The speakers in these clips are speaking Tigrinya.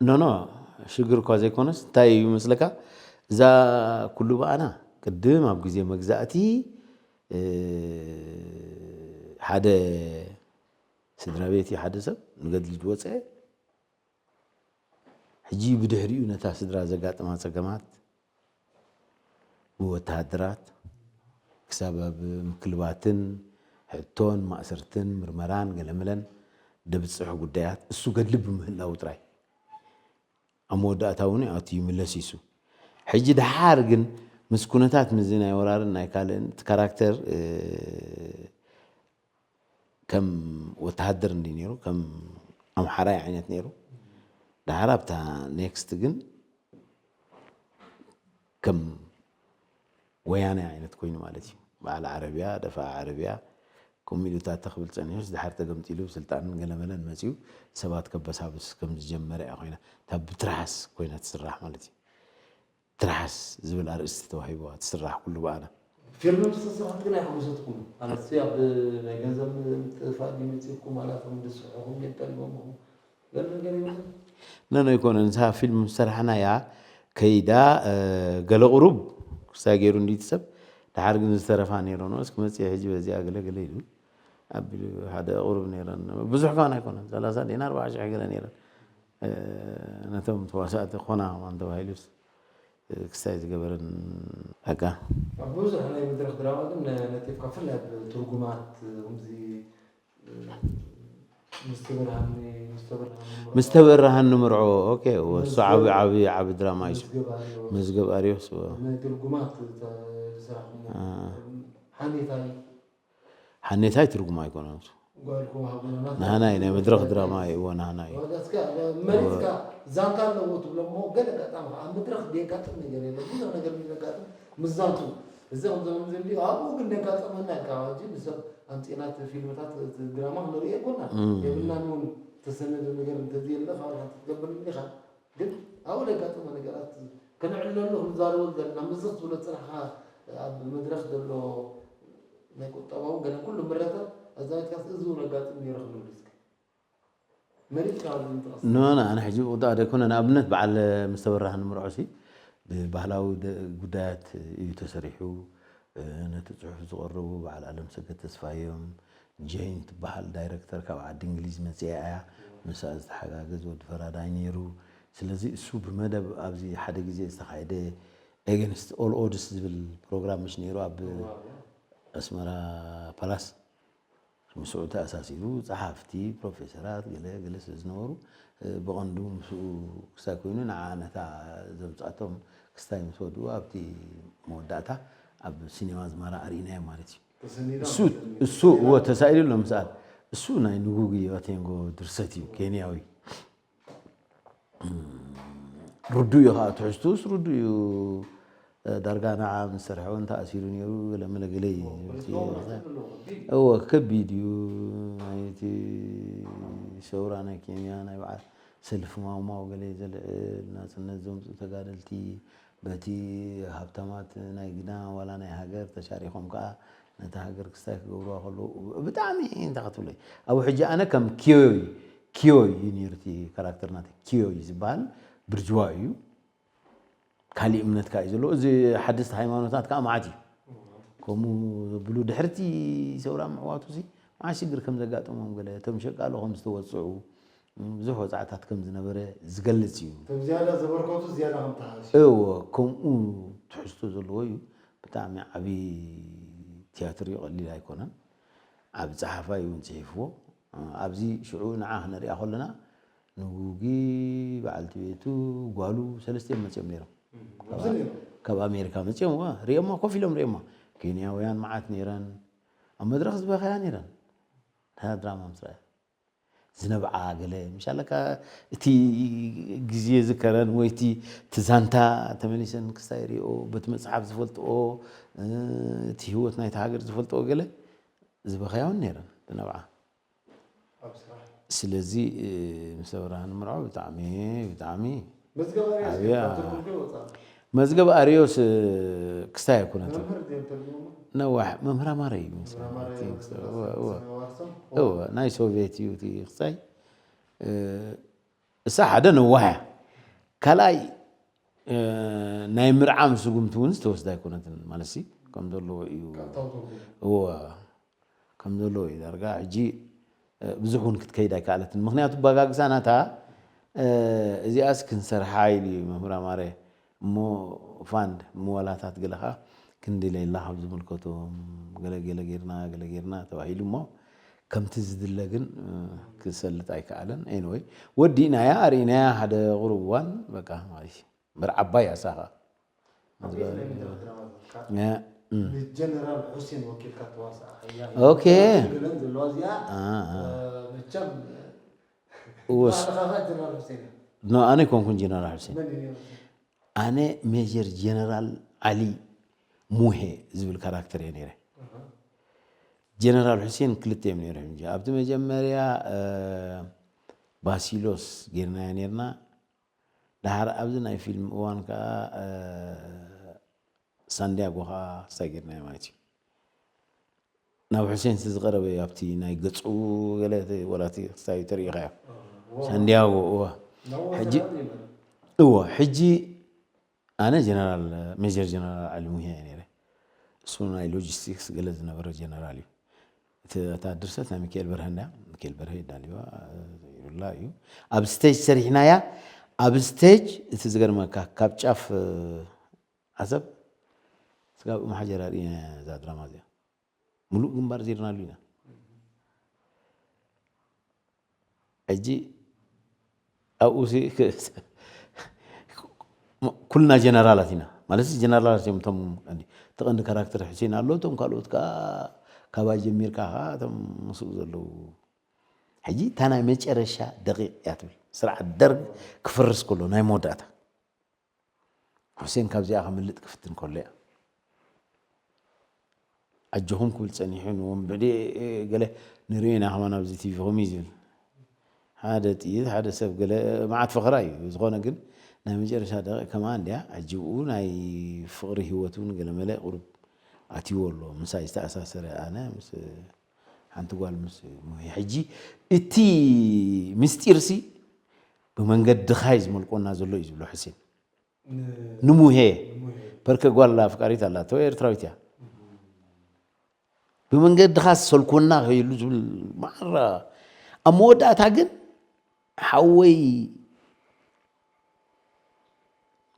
ኖ ኖ ሽግር እኳ ዘይኮነስ እንታይ እዩ መስለካ፣ እዛ ኩሉ በኣና ቅድም ኣብ ግዜ መግዛእቲ እ፣ ሓደ ስድራ ቤት እዩ ሓደ ሰብ ንገድሊ ዝወፀ። ሕጂ ብድሕሪኡ ነታ ስድራ ዘጋጥማ ፀገማት ብወተሃደራት ክሳብ ኣብ ምክልባትን ሕቶን ማእሰርትን ምርመራን ገለመለን ደብፅሑ ጉዳያት እሱ ገድሊ ብምህላው ጥራይ ኣብ መወዳእታ እውን ኣቱ ይምለስ ይሱ። ሕጂ ድሓር ግን ምስ ኩነታት ምዚ ናይ ወራርን ናይ ካልእን እቲ ካራክተር ከም ወተሃደር እንዲ ነይሩ ከም ኣምሓራይ ዓይነት ነይሩ። ድሓር ኣብታ ኔክስት ግን ከም ወያነ ዓይነት ኮይኑ ማለት እዩ። በዓል ዓረብያ ደፋ ዓረብያ ከምኡ ኢሉ ታተ ክብል ፀኒሑስ ድሓር ተገምጢሉ ስልጣንን ገለመለን መፅኡ ሰባት ከበሳብስ ከም ዝጀመረ እያ ኮይና እታ ብትርሓስ ኮይና ትስራሕ ማለት እዩ። ትርሓስ ዝብል ኣርእስቲ ተዋሂብዋ ትስራሕ ኩሉ በኣና። ፊልም ምስ ተሰርሐት ግን ኣይሕጉሰትኩም ኣነስ ኣብ ናይ ገንዘብ ምጥፋእ ድዩ መፂኩም ኣላቶም ድስሕኹም ድዩ ጠሊቦምኹም ገለ ነገር ይመስል። ነን ኣይኮነን እዛ ፊልም ዝሰራሕናያ ከይዳ ገለ ቁሩብ ክሳይ ገይሩ እንዲቲ ሰብ ድሓር ግን ዝተረፋ ነይረኖ እስኪ መፅእ ሕጂ በዚኣ ገለ ገለ ኢሉ ኣቢሉ ሓደ ቁሩብ ነይረን ብዙሕ ከማን ኣይኮነን ሰላሳ ዲና ኣርባዓ ሽሕ ገለ ነይረን ነቶም ተዋሳእቲ ኮና ከማን ተባሂሉስ ክስታይ ዝገበረን ኣጋ ኣብ ብዙሕ ናይ መድረክ ድራማ ግን ነጢፍካ ብፍላይ ኣብ ትርጉማት ከምዚ ምስቲ ብርሃኒ ምስቲ ብርሃኒ ምስ ተበራሃኒ ምርዖ ኦኬ እሱ ዓቢ ዓቢ ዓቢ ድራማ እዩ መዝገብ ኣርዮስ ናይ ትርጉማት ዝሰራሕኩሞ ሓኔታይ ሓኔታይ ትርጉም ኣይኮነን። ናህናይ ናይ መድረኽ ድራማ እዎ ናህናይ። ዛንታ ኣለዎ ትብሎ እሞ ገለ ኣጋጣሚ ከዓ ኣብ መድረኽ ዘጋጥም ነገር የለ ብዙሕ ነገር ዘጋጥም ምስ ዛንቱ እዚ ከምዚ ከምዚ እንዲ ኣብኡ ግን ዘጋጠመና ኢልካ ሕጂ ንሰብ ኣምፂእና እቲ ፊልምታት እቲ ድራማ ክንርኢ የኮና የብልናን እውን ተሰነደ ነገር እንተዘየለ ካብ ሓንቲ ክትገብር እንዲኻ ግን ኣብኡ ዘጋጠመ ነገራት ከነዕልለሉ ክንዛረበሉ ዘለና ምዚ ክትብሎ ዝፅናሕካ ኣብ መድረኽ ዘሎ ናይ ቁጠባዊ ገለ ኩሉ ምረታት ኣዛሚድካስ እዚ እውን ኣጋጥም ነይሩ ክንብል እስኪ መሪፅካ ኣብዚ ምጥቃስ ኖ ኖ ኣነ ሕጂ ብቁጠባ ዘይኮነ ንኣብነት በዓል ምስ ተበራህ ንምርዖ ሲ ብባህላዊ ጉዳያት እዩ ተሰሪሑ ነቲ ፅሑፍ ዝቐረቡ በዓል ኣለምሰገድ ተስፋዮም ጀይን ትበሃል ዳይረክተር ካብ ዓዲ እንግሊዝ መፂኣ እያ ምስኣ ዝተሓጋገዝ ወዲ ፈራዳይ ነይሩ ስለዚ እሱ ብመደብ ኣብዚ ሓደ ግዜ ዝተኻየደ ኤገንስት ኦል ኦድስ ዝብል ፕሮግራም ምሽ ነይሩ ኣብ ኣስመራ ፓላስ ምስኡ ተኣሳሲሩ ጸሓፍቲ ፕሮፌሰራት ገለ ገለ ስለ ዝነበሩ ብቐንዱ ምስኡ ክስታይ ኮይኑ ንዓ ነታ ዘምጻቶም ክስታይ ምስ ወድኡ ኣብቲ መወዳእታ ኣብ ሲኔማ ኣዝማራ ኣርኢናዮ ማለት እዩ። እሱ እሱ እዎ ተሳኢሉ ኣሎ ምስኣል እሱ ናይ ንጉጊ ኦቴንጎ ድርሰት እዩ ኬንያዊ ርዱእ እዩ ከዓ ትሕዝቱስ ርዱእ እዩ ዳርጋ ንዓ ምስ ሰርሐ እውን ተኣሲሩ ነይሩ ገለ መለ ገለ እዩ እወ ከቢድ እዩ ናይቲ ሰውራ ናይ ኬንያ ናይ በዓል ሰልፊ ማውማው ገለ ዘልዕል ናፅነት ዘምፅኡ ተጋደልቲ በቲ ሃብታማት ናይ ግዳ ዋላ ናይ ሃገር ተሻሪኾም ከዓ ነታ ሃገር ክስታይ ክገብርዋ ከለዉ ብጣዕሚ እንታይ ክትብሎ ኣብኡ ሕጂ ኣነ ከም ኪዮይ ኪዮይ እዩ ነይሩ እቲ ካራክተር ናተይ ኪዮይ ዝበሃል ብርጅዋ እዩ ካሊእ እምነት ከዓ እዩ ዘለዎ እዚ ሓደስቲ ሃይማኖታት ከዓ መዓት እዩ ከምኡ ዘብሉ ድሕርቲ ሰውራ ምዕዋቱ ሲ መዓት ሽግር ከም ዘጋጠሞም ገለ እቶም ሸቃሎ ከም ዝተወፅዑ ብዙሕ ወፃዕታት ከም ዝነበረ ዝገልፅ እዩ። ከም ዝያዳ ዘበርከቱ ዝያዳ ከም ተሓሽ። እዎ ከምኡ ትሕዝቶ ዘለዎ እዩ። ብጣዕሚ ዓብዪ ትያትር እዩ፣ ቀሊል ኣይኮነን። ዓቢ ጸሓፋይ እውን ጽሒፍዎ። ኣብዚ ሽዑ ንዓ ክነሪኣ ከለና ንጉጊ፣ በዓልቲ ቤቱ፣ ጓሉ ሰለስቲኦም መጺኦም ነይሮም። ካብ ኣሜሪካ መጺኦም እዋ ሪኦማ ኮፍ ኢሎም ሪኦማ። ኬንያውያን መዓት ነይረን ኣብ መድረኽ ዝበኸያ ነይረን። ድራማ ምስ ረኣያ ዝነብዓ ገለ ምሽ ኣለካ እቲ ግዜ ዝከረን ወይ እቲ እቲ ዛንታ ተመሊሰን ክስታይ ሪኦ በቲ መፅሓፍ ዝፈልጥኦ እቲ ህይወት ናይቲ ሃገር ዝፈልጥኦ ገለ ዝበኸያ እውን ነይረን ዝነብዓ ስለዚ ምስ ኣብርሃ ንምርዖ ብጣዕሚ ብጣዕሚ መዝገብ ኣርዮስ ክስታይ ኣይኮነትን። ነዋሕ መምህር ኣማረ እዩ ናይ ሶቪየት እዩ እቲ ክስታይ። እሳ ሓደ ነዋሕ እያ። ካልኣይ ናይ ምርዓም ስጉምቲ እውን ዝተወስደ ኣይኮነትን ማለት ሲ ከም ዘለዎ እዩ። እዎ ከም ዘለዎ እዩ ዳርጋ ሕጂ ብዙሕ እውን ክትከይድ ኣይከኣለትን። ምክንያቱ ባጋግሳ ናታ እዚኣስ ክንሰርሓ ኢሉ እዩ መምህር ኣማረ እሞ ፋንድ እሞ ዋላታት ገለ ከዓ ክንዲ ሌላ ካብ ዝምልከቶም ገለ ገለ ጌርና ገለ ጌርና ተባሂሉ እሞ ከምቲ ዝድለ ግን ክሰልጥ ኣይከኣለን። ኤንወይ ወዲእናያ ኣርኢናያ ሓደ ቁሩብ እዋን በቃ ማለት እዩ። እምበር ዓባይ ኣሳኻ ንጀነራል ሑሴን ወኪልካ ተዋስኣ ሓያል ኦኬ ገለን ዘለዋ እዚኣ መቸም እወስ ባዕልኻ ኸ ጀነራል ሑሴን ኖ ኣነ ኣይኮንኩን ጀነራል ሑሴን መን እዩ ኣነ ሜጀር ጀነራል ዓሊ ሙሄ ዝብል ካራክተር እየ ነይረ። ጀነራል ሑሴን ክልተ እዮም ነይሮም እንጂ ኣብቲ መጀመርያ ባሲሎስ ጌርናዮ ነይርና። ድሓር ኣብዚ ናይ ፊልም እዋን ከዓ ሳንዲያጎ ከዓ ክስታይ ጌርናዮ ማለት እዩ። ናብ ሑሴን ዝቐረበ እዩ ኣብቲ ናይ ገፁ ገለ ወላቲ ክስታይ ተርእዩኻዮ ሳንዲያጎ እዋ ሕጂ እዎ ሕጂ ኣነ ጀነራል ሜጀር ጀነራል ዓሊ ሙሄ እየ ነይረ። እሱ ናይ ሎጂስቲክስ ገለ ዝነበረ ጀነራል እዩ። እቲ እታ ድርሰት ናይ ሚካኤል በርሀ እንድያ ሚካኤል በርሀ ይዳልዋ ይሩላ እዩ። ኣብ ስቴጅ ሰሪሕናያ ኣብ ስቴጅ እቲ ዝገርመካ ካብ ጫፍ ዓሰብ ስጋብ ማሓጀር ኣርእና እዛ ድራማ እዚኣ ሙሉእ ግንባር ዜርናሉ ኢና። ሕጂ ኣብኡ ኩልና ጀነራላት ኢና ማለት ጀነራላት እዮም እቶም ቀንዲ እቲ ቀንዲ ካራክተር ሕሴን ኣሎ እቶም ካልኦት ከዓ ካባይ ጀሚርካ ከዓ እቶም ምስኡ ዘለዉ ሕጂ እታ ናይ መጨረሻ ደቂቕ እያ ትብል ስርዓት ደርግ ክፍርስ ከሎ ናይ መወዳእታ ሕሴን ካብዚኣ ከምልጥ ክፍትን ከሎ እያ ኣጆኹም ክብል ጸኒሑ ንወንበዴ ገለ ንሪኦ ኢና ከማን ኣብዚ ቲቪ ከምኡ እዩ ዝብል ሓደ ጥይት ሓደ ሰብ ገለ መዓት ፈኸራ እዩ ዝኾነ ግን ናይ መጨረሻ ደቂቕ ከማን እንድያ ሕጂ ብኡ ናይ ፍቕሪ ህይወት እውን ገለ መለ ቁሩብ ኣትይዎ ኣሎ ምሳይ ዝተኣሳሰረ ኣነ ምስ ሓንቲ ጓል ምስ ሙሄ ሕጂ እቲ ምስጢር ሲ ብመንገድኻ እዩ ዝመልቆና ዘሎ እዩ ዝብሎ ሕሴን ንሙሄ ፐርከ ጓል ኣፍቃሪት ኣላቶ ኤርትራዊት እያ ብመንገድኻ ዝሰልኮና ከይሉ ዝብል ማራ ኣብ መወዳእታ ግን ሓወይ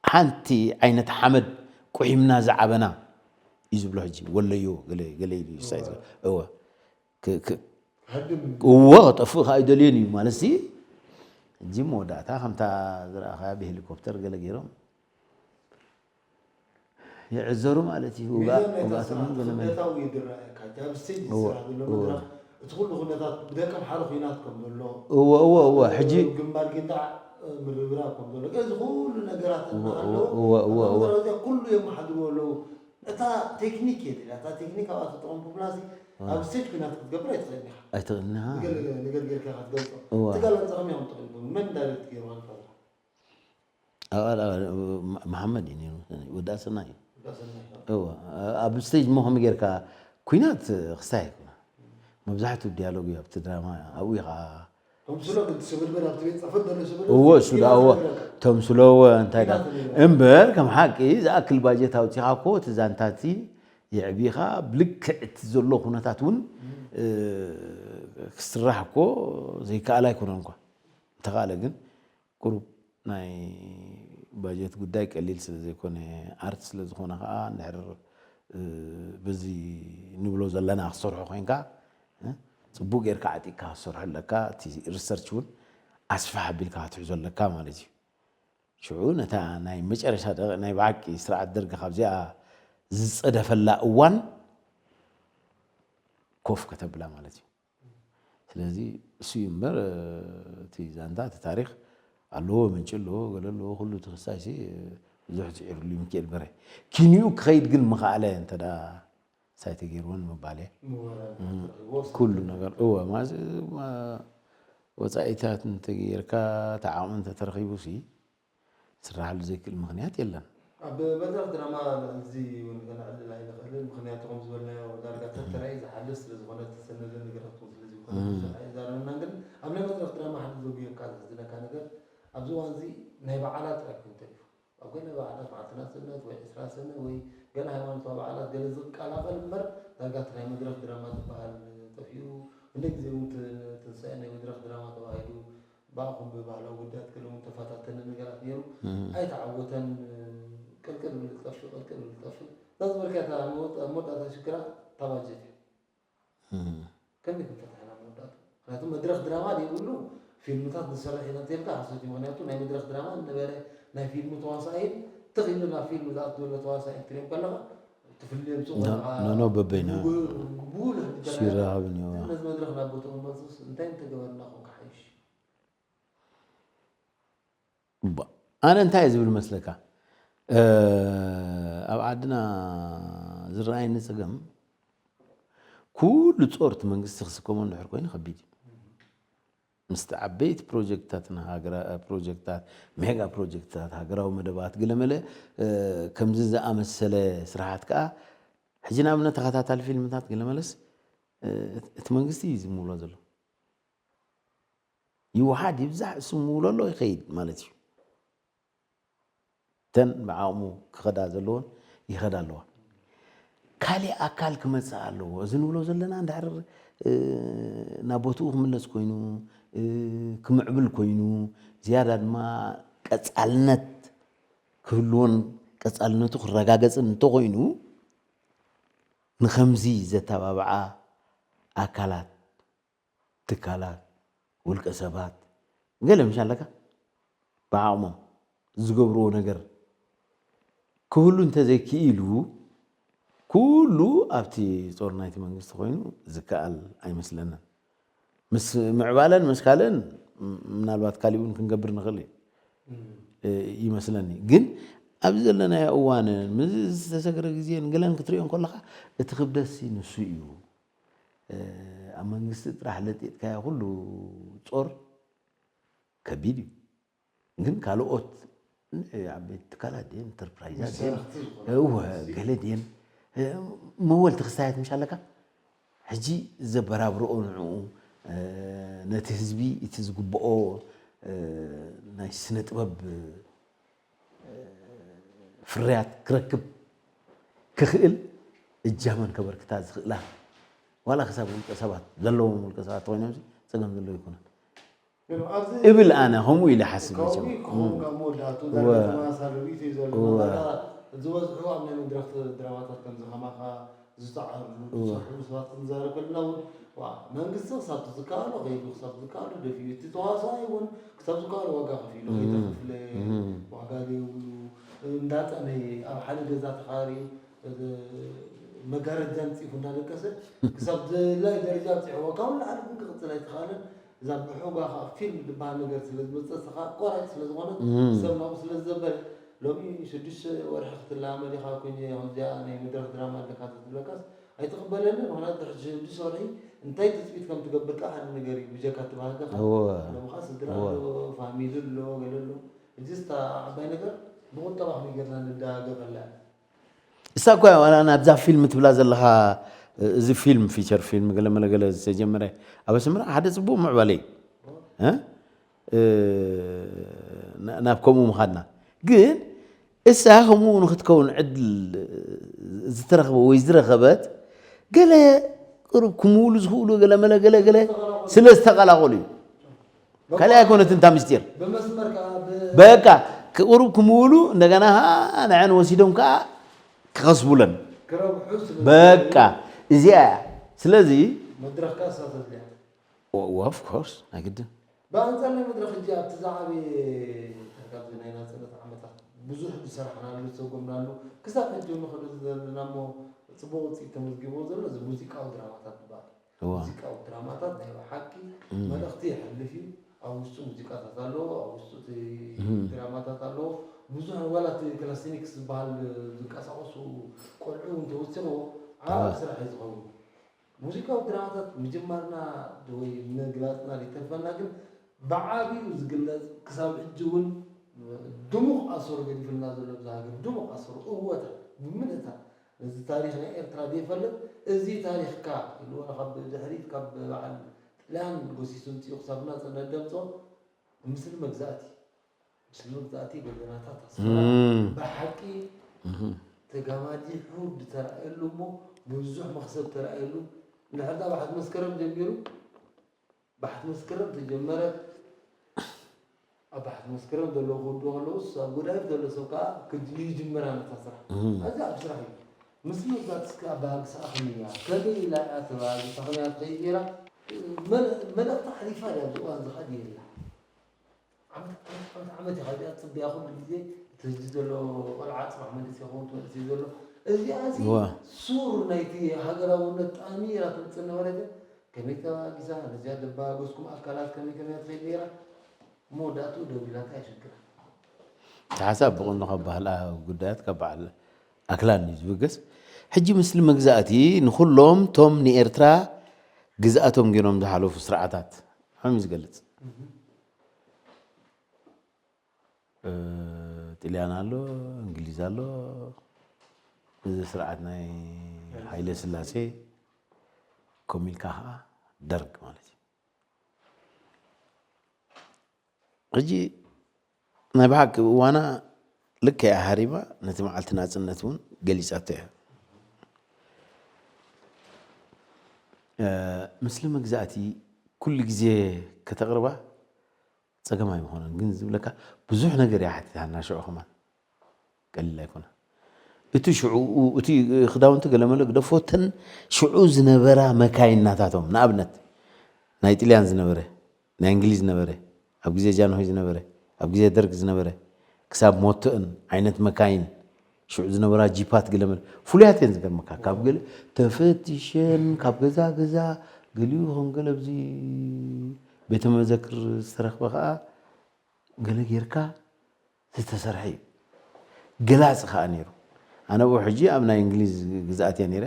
ሓንቲ ዓይነት ሓመድ ቁሒምና ዝዓበና እዩ ዝብሎ ሕጂ ወለዮ ገለ ገለ ኢሉ እዩ ሳይ እወ እወ ከጠፍእ ከዓ ኣይደልዮን እዩ ማለት ሲ ሕጂ መወዳእታ ከምታ ዝረኣኻያ ብሄሊኮፕተር ገለ ገይሮም ይዕዘሩ ማለት እዩ። ውጋእ ውጋእ ተምም ገለ መለ። ስደታዊ ይድረኣካ እቲ ኣብ ስቴጅ ዝስራሕ ዘሎ መድረኽ እቲ ኩሉ ኩነታት ብደቀም ሓደ ኩናት ከም ዘሎ እወ እወ እወ ሕጂ ግንባር ጊንጣዕ ምርብራብ ከም ዘሎ እዚ ኩሉ ነገራት እናሃለወ እወ እወ እወ እዚኣ ኩሉ የመሓድርዎ ኣለዉ። እታ ቴክኒክ እየ ትብላ እታ ቴክኒክ ኣብኣ ተጠቐምኩ ብላሲ ኣብ ስቴጅ ኩናት ክትገብር ኣይትኽእልን ኢኻ። ኣይትኽእልና ንገል ነገር ጌርካ ክትገልጾ እወ። እቲ ጋል ኣንጻኸም እዮም ትኽእል መን ዳይሬክት ገይርዋ ንፈልጣ መሓመድ እዩ ነይሩ ወዲ ኣሰና እዩ እወ ኣብ ስቴጅ እሞ ከመይ ጌርካ ኩናት ክስታይ ኣይኮነ መብዛሕትኡ ዲያሎግ እዩ ኣብቲ ድራማ ኣብኡ ኢኻ ተምስሎ ግን ትስብርብር ኣብቲ ቤት ጽሕፈት ዘሎ ስብር እወ እሱ ዳ እወ ተምስሎ እወ እንታይ ዳ እምበር ከም ሓቂ ዝኣክል ባጀት ኣውፂኻ እኮ እቲ ዛንታ እቲ የዕቢኻ ብልክዕ እቲ ዘሎ ኩነታት እውን ክስራሕ እኮ ዘይከኣል ኣይኮነን እኳ እንተኻለ ግን ቁሩብ ናይ ባጀት ጉዳይ ቀሊል ስለ ዘይኮነ ኣርት ስለ ዝኾነ ከዓ እንድሕር በዚ ንብሎ ዘለና ክሰርሖ ኮይንካ ፅቡቅ ጌርካ ዓጢቅካ ክትሰርሖ ኣለካ እቲ ሪሰርች እውን ኣስፋሕ ኣቢልካ ክትሕዞ ኣለካ ማለት እዩ ሽዑ ነታ ናይ መጨረሻ ናይ ብሓቂ ስርዓት ደርጊ ካብዚኣ ዝፀደፈላ እዋን ኮፍ ከተብላ ማለት እዩ ስለዚ እሱ እዩ እምበር እቲ ዛንታ እቲ ታሪክ ኣለዎ ምንጭ ኣለዎ ገለ ኣለዎ ኩሉ እቲ ክሳይ ሲ ብዙሕ ፅዒሩሉ እዩ ምክኤል በረ ኪንኡ ክኸይድ ግን ምኸኣለ እንተ ደኣ ሳይ ተገይርዎ ንምባል እየ ኩሉ ነገር እወ ማለት ወፃኢታት እንተገይርካ ተዓቕሚ እንተተረኺቡ ሲ ዝስራሓሉ ዘይክእል ምኽንያት የለን። ኣብ መድረኽ ድራማ እዚ እውን ከነዕልል ኣይንኽእልን፣ ምኽንያቱ ከም ዝበልናዮ ዳርጋ ተተራኢ ዝሓልፍ ስለ ዝኾነ፣ እተሰነደ ነገራት እውን ስለ ዘይኮነ ብዙሕ ኣይዛረብናን። ግን ኣብ ናይ መድረኽ ድራማ ሓደ ዘጉየካ ዘሕዝነካ ነገር ኣብዚ እዋን እዚ ናይ በዓላት ጥራይ ናይ መድረኽ ድራማ ዝበሃል ጠፊኡ፣ ክንደይ ግዜ እውን ት-፣ ትንሳኤ ናይ መድረኽ ድራማ ተባሂሉ ብኣኹም ብባህላዊ ጉዳያት ገለ እውን ተፈታተነ ነገራት ነይሩ። ኣይተዓወተን። ቅልቅል ብል ዝጠፍእ፣ ቅልቅል ብል ዝጠፍእ። እዛ ዝበልካያ እታ መወዳ-፣ መወዳእታ ሽግራ እታ ባጀት እዩ። ከመይ ክንፈትሐና መወዳእታ? ምክንያቱ መድረኽ ድራማ ዘይብሉ ፊልምታት ንሰርሕ ኢና እንተልካ ሓሶት እዩ። ምክንያቱ ናይ መድረኽ ድራማ ነበረ ናይ ፊልም ተዋሳኢን ትኽ ኢሉ ናብ ፊልም ዝኣቱ ዘሎ ተዋሳኢን ክትሪኦም ከለኻ ትፍልዮም ሱቕ ኖ-፣ ኢኻ። ኖ፣ ኖ፣ በበይና። ብጉ-፣ ብጉልህ ይረሃብን እዩ። ነዚ መድረኽ ናብ ቦታኡ መልሱስ እንታይ እንተገበርና ኮን ክሓይሽ? ባ-፣ ኣነ እንታይ እየ ዝብል መስለካ? እ፣ ኣብ ዓድና ዝረኣየኒ ጸገም፣ ኩሉ ጾር እቲ መንግስቲ ክስከሞ እንድሕር ኮይኑ ከቢድ እዩ። ምስቲ ዓበይቲ ፕሮጀክትታት፣ ሃገራ-፣ ፕሮጀክትታት፣ ሜጋ ፕሮጀክትታት፣ ሃገራዊ መደባት፣ ገለመለ፣ እ፣ ከምዚ ዝኣመሰለ ስራሓት ከኣ፣ ሕጂ ንኣብነት ተኸታታሊ ፊልምታት ገለመለስ፣ እ፣ እቲ መንግስቲ እዩ ዝምውሎ ዘሎ። ይውሓድ ይብዛሕ እሱ ምውሎ ኣሎ ይኸይድ ማለት እዩ። እተን ብዓቕሙ ክኸዳ ዘለዎን ይኸዳ ኣለዋ። ካሊእ ኣካል ክመጽእ ኣለዎ። እዚ ንብሎ ዘለና እንድሕር፣ እ፣ ናብ ቦትኡ ክምለስ ኮይኑ፣ እ፣ ክምዕብል ኮይኑ፣ ዝያዳ ድማ ቀጻልነት ክህልዎን ቀጻልነቱ ክረጋገጽን እንተኾይኑ፣ ንኸምዚ ዘተባብዓ ኣካላት፣ ትካላት፣ ውልቀ ሰባት፣ ገለ ምሽ ኣለካ ብዓቕሞም ዝገብርዎ ነገር ክህሉ እንተዘይክኢሉ፣ ኩሉ ኣብቲ ጾር ናይቲ መንግስቲ ኮይኑ ዝከኣል ኣይመስለንን። ምስ ምዕባለን ምስ ካልእን ም-፣ ምናልባት ካሊእ እውን ክንገብር ንኽእል እዩ፣ እ፣ ይመስለኒ። ግን ኣብዚ ዘለናዮ እዋንን ምስ ዝተሰግረ ግዜን ገለን ክትሪኦ እንከለኻ እቲ ክብደትሲ ንሱ እዩ። እ፣ ኣብ መንግስቲ ጥራሕ ለጢጥካዮ ኩሉ ጾር ከቢድ እዩ። ግን ካልኦት ን-፣ ዓበይቲ ትካላት ድየን፣ ኢንተርፕራይዛት ድየን፣ መሳርሕቲ ዝኾኑ እወ፣ መንግስቲ። ገለ ድየን፣ እ፣ መወልቲ ክስታያት ምሽ ኣለካ። ሕጂ ዘበራብርኦ ንዕኡ፣ እ፣ ነቲ ህዝቢ እቲ ዝግብኦ፣ እ፣ ናይ ስነ ጥበብ፣ እ፣ ፍርያት ክረክብ ክኽእል እጃመን ከበርክታ ዝኽእላ፣ ዋላ ክሳብ ውልቀ ሰባት ዘለዎም ውልቀ ሰባት ተኾይኖም ጸገም ዘለዎ ኣይኮነን። ግን ኣብዚ እብል ኣነ፣ ከምኡ ኢለ ሓስብ ከምኡ መቸም። ይከውን እም። ካብ መወዳእቱ እወ። ዳርጋ ተመሳሳሊ ርእይቶ እዩ ዘሎ። እወ። ማዕዳ ዝበዝሑ ኣብ ናይ መድረኽ ድራማታት ከምዚ ከማኻ ዝጸዓርሉ፣ እወ። ዝሰርሕሉ ሰባት ክንዛረብ ከለና እውን፣ ዋ፣ መንግስቲ ክሳብ ዝከኣሎ ከይዱ፣ ክሳብ ዝከኣሎ ደፊኡ፣ እቲ ተዋሳኣይ እውን ክሳብ ዝከኣሎ ዋጋ ከፊሉ፣ እም። ከይተኸፍለ፣ እም። ዋጋ ዘይብሉ፣ እንዳጠመየ፣ ኣብ ሓደ ገዛ ተኻርዩ፣ መጋረጃ ኣንጺፉ እንዳደቀሰ ክሳብ ድላይ ደረጃ ኣብጺሕዎ። ካብኡ ንላዕሊ ግን ክቕጽል ኣይተኻእለን። እዛ ብሑጋ ከዓ ፊልም ዝበሃል ነገር ስለ ዝመጸ፣ ንስኻ ኣቋራጭ ስለ ዝኾነት፣ እም። ሰብ ናብኡ ስለ ዝዘበለ፣ ሎሚ ሽዱሽተ ወርሒ ክትለማመድ ኢኻ፣ ኮይነ ከምዚኣ ናይ መድረኽ ድራማ ኣለካ ተትብለካስ ኣይትቕበለንን። ምኽንያቱ ድሕሪ ሽዱሽተ ወርሒ እንታይ ትጽቢት ከም ትገብር ከዓ ሓደ ነገር እዩ፣ ብጀካ እቲ ባህግኻ። እወ። ሎሚ ከዓ ስድራ እወ። ኣሎ፣ ፋሚሊ ኣሎ፣ ገለ ኣሎ። እዚስ እታ ዓባይ ነገር ብቁጠባ ከመይ ጌርና ንደጋገፈላ? እሳ እኮ እያ ዋላ ናብዛ ፊልም ትብላ ዘለኻ፣ እዚ ፊልም፣ ፊቸር ፊልም ገለ መለ ገለ ዝተጀመረ ኣብ ኣስመራ ሓደ ጽቡቕ ምዕባለ እዩ። እ? እ፣ ና-፣ ናብ ከምኡ ምኻድና። ግን እሳ ከምኡ ንክትከውን ዕድል ዝተረኽበ ወይ ዝረኸበት፣ ገለ ቅሩብ ክምውሉ ዝኽእሉ ገለ መለ ገለ ገለ ስለ ዝተቐላቐሉ እዩ። ካልእ ኣይኮነትን እታ ምስጢር። ብመስመር ከዓ ብ-፣ በቃ፣ ቅሩብ ክምውሉ፣ እንደገና ከዓ ንዐን ወሲዶም ከዓ ክኸስቡለን። ክረብሑ ስለ በቃ፣ እዚኣ እያ። ስለዚ መድረኽ ከዓ እሳ ተድልያ። ኦ-፣ ኦፍ ኮርስ፣ ናይ ግድን። ብኣንጻር ናይ መድረኽ ሕጂ ኣብቲ ዝዓበየ፣ ካብዚ ናይ ናጽነት ዓመታት ብዙሕ ዝሰራሕናሉ፣ ዝሰጎምናሉ፣ ክሳብ ሕጂ እውን ንኸዶ ዘለና እሞ ጽቡቕ ውጽኢት ተመዝጊብዎ ዘሎ እዚ ሙዚቃዊ ድራማታት ዝበሃል። እዋ። ሙዚቃዊ ድራማታት ናይ ብሓቂ እም። መልእኽቲ የሕልፍ እዩ። ኣብ ውሽጡ ሙዚቃታት ኣለዎ፣ ኣብ ውሽጡ እቲ እም። ድራማታት ኣለዎ። ብዙሕ ዋላ እቲ ክላሲኒክስ ዝበሃል ዝንቀሳቐሱ ቆልዑ እውን ተወሲኽዎ ዓቢ እዋ። ስራሕ እዩ ዝኸውን። ሙዚቃዊ ድራማታት ምጅማርና ወይ ምግላጽና ዘይተርፈና፣ ግን ብዓቢኡ ዝግለጽ ክሳብ ሕጂ እውን ድሙቕ ኣሰሩ ገዲፍልና ዘሎ ኣብዚ ሃገር፣ ድሙቕ ኣሰሩ እወታ ብምልእታ እዚ ታሪኽ ናይ ኤርትራ ዘይፈልጥ፣ እዚ ታሪኽካ ኢልዎ ካብ ድሕሪት ካብ በዓል ጥልያን ጎሲሱ ምጽኡ ክሳብ ናጽነት ደምጾ፣ ምስሊ መግዛእቲ፣ ምስሊ መግዛእቲ ጎደናታት ኣስመራ እም። ብሓቂ እም። ተጋማዲሑ ዝተራእየሉ እሞ ብዙሕ መኽሰብ ተራእየሉ። እንድሕር ዳ ባሕቲ መስከረም ጀሚሩ፣ ባሕቲ መስከረም ተጀመረ። ኣብ ባሕቲ መስከረም ዘለዉ ክወድኡ ከለዉስ ኣብ ጎዳይፍ ዘሎ ሰብ ከዓ ክጅ-፣ ይጅምራ ነታ ስራሕ። እም። ኣዚ ኣብ ስራሕ እዩ። ምስ መዛት እስከ ኣባግስኣ ከመይ እያ? ከመይ ኢላ እያ ተባግሳ? ከመይ እያ ትኸይድ ነይራ? መል-፣ መልእኽቲ ሓሊፋ ድያ ኣብዚ እዋን እዚ ከዓ ድየላ? ዓመት፣ ዓመት፣ ዓመት፣ ዓመት ኢኻ እዚኣ ትጽበያ ኩሉ ግዜ። እቲ ሕጂ ዘሎ ቆልዓ ጽባሕ መንእሰይ ይኸውን፣ እቲ መንእሰይ ዘሎ። እዚኣ እዚ እዋ። ሱር ናይቲ ሃገራውነት ጣዕሚ እያ ተምጽእ ነበረት። ከመይ ተባጊሳ፣ ነዚኣ ደባገስኩም ኣካላት ከመይ ከመይ ትኸይድ ነይራ? መወዳእትኡ ደው ኢላታ የሸግራ። እቲ ሓሳብ ብቐንዱ ካብ ባህላ ጉዳያት ካብ በዓል ኣክላን እዩ ዝብገስ። ሕጂ ምስሊ መግዛእቲ ንኹሎም ቶም ንኤርትራ ግዝኣቶም ገይሮም ዝሓለፉ ስርዓታት ከም እዩ ዝገልጽ። እ፣ ጥልያን ኣሎ፣ እንግሊዝ ኣሎ። እዚ ስርዓት ናይ ሃይለ ስላሴ ኮሚልካ ኸዓ ደርግ ማለት እዩ። ሕጂ ናይ ብሓቂ እዋና ልክዕ እያ ሃሪማ፣ ነቲ መዓልቲ ናጽነት እውን ገሊጻቶ እያ። እ፣ ምስሊ መግዛእቲ ኩሉ ግዜ ከተቕርባ ጸገም ኣይምኾነን፣ ግን ዝብለካ ብዙሕ ነገር እያ ሓቲታና ሽዑ ከማን። ቀሊል ኣይኮነ። እቲ ሽዑ፣ እቲ ክዳውንቲ ገለመለ ግደፎ፣ እተን ሽዑ ዝነበራ መካይን ናታቶም፣ ንኣብነት ናይ ጥልያን ዝነበረ፣ ናይ እንግሊዝ ዝነበረ፣ ኣብ ግዜ ጃንሆይ ዝነበረ፣ ኣብ ግዜ ደርግ ዝነበረ፣ ክሳብ ሞቶአን ዓይነት መካይን፣ ሽዑ ዝነበራ ጂፓት ገለመለ ፍሉያት እየን። ዝገርመካ ካብ ገለ ተፈቲሸን ካብ ገዛ ገዛ፣ ገሊኡ ከም ገለ ኣብዚ ቤተ መዘክር ዝተረኽበ ከዓ ገለ ጌርካ ዝተሰርሐ እዩ። ገላፂ ከዓ ነይሩ። ኣነ ብኡ ሕጂ ኣብ ናይ እንግሊዝ ግዝኣት እየ ነይረ።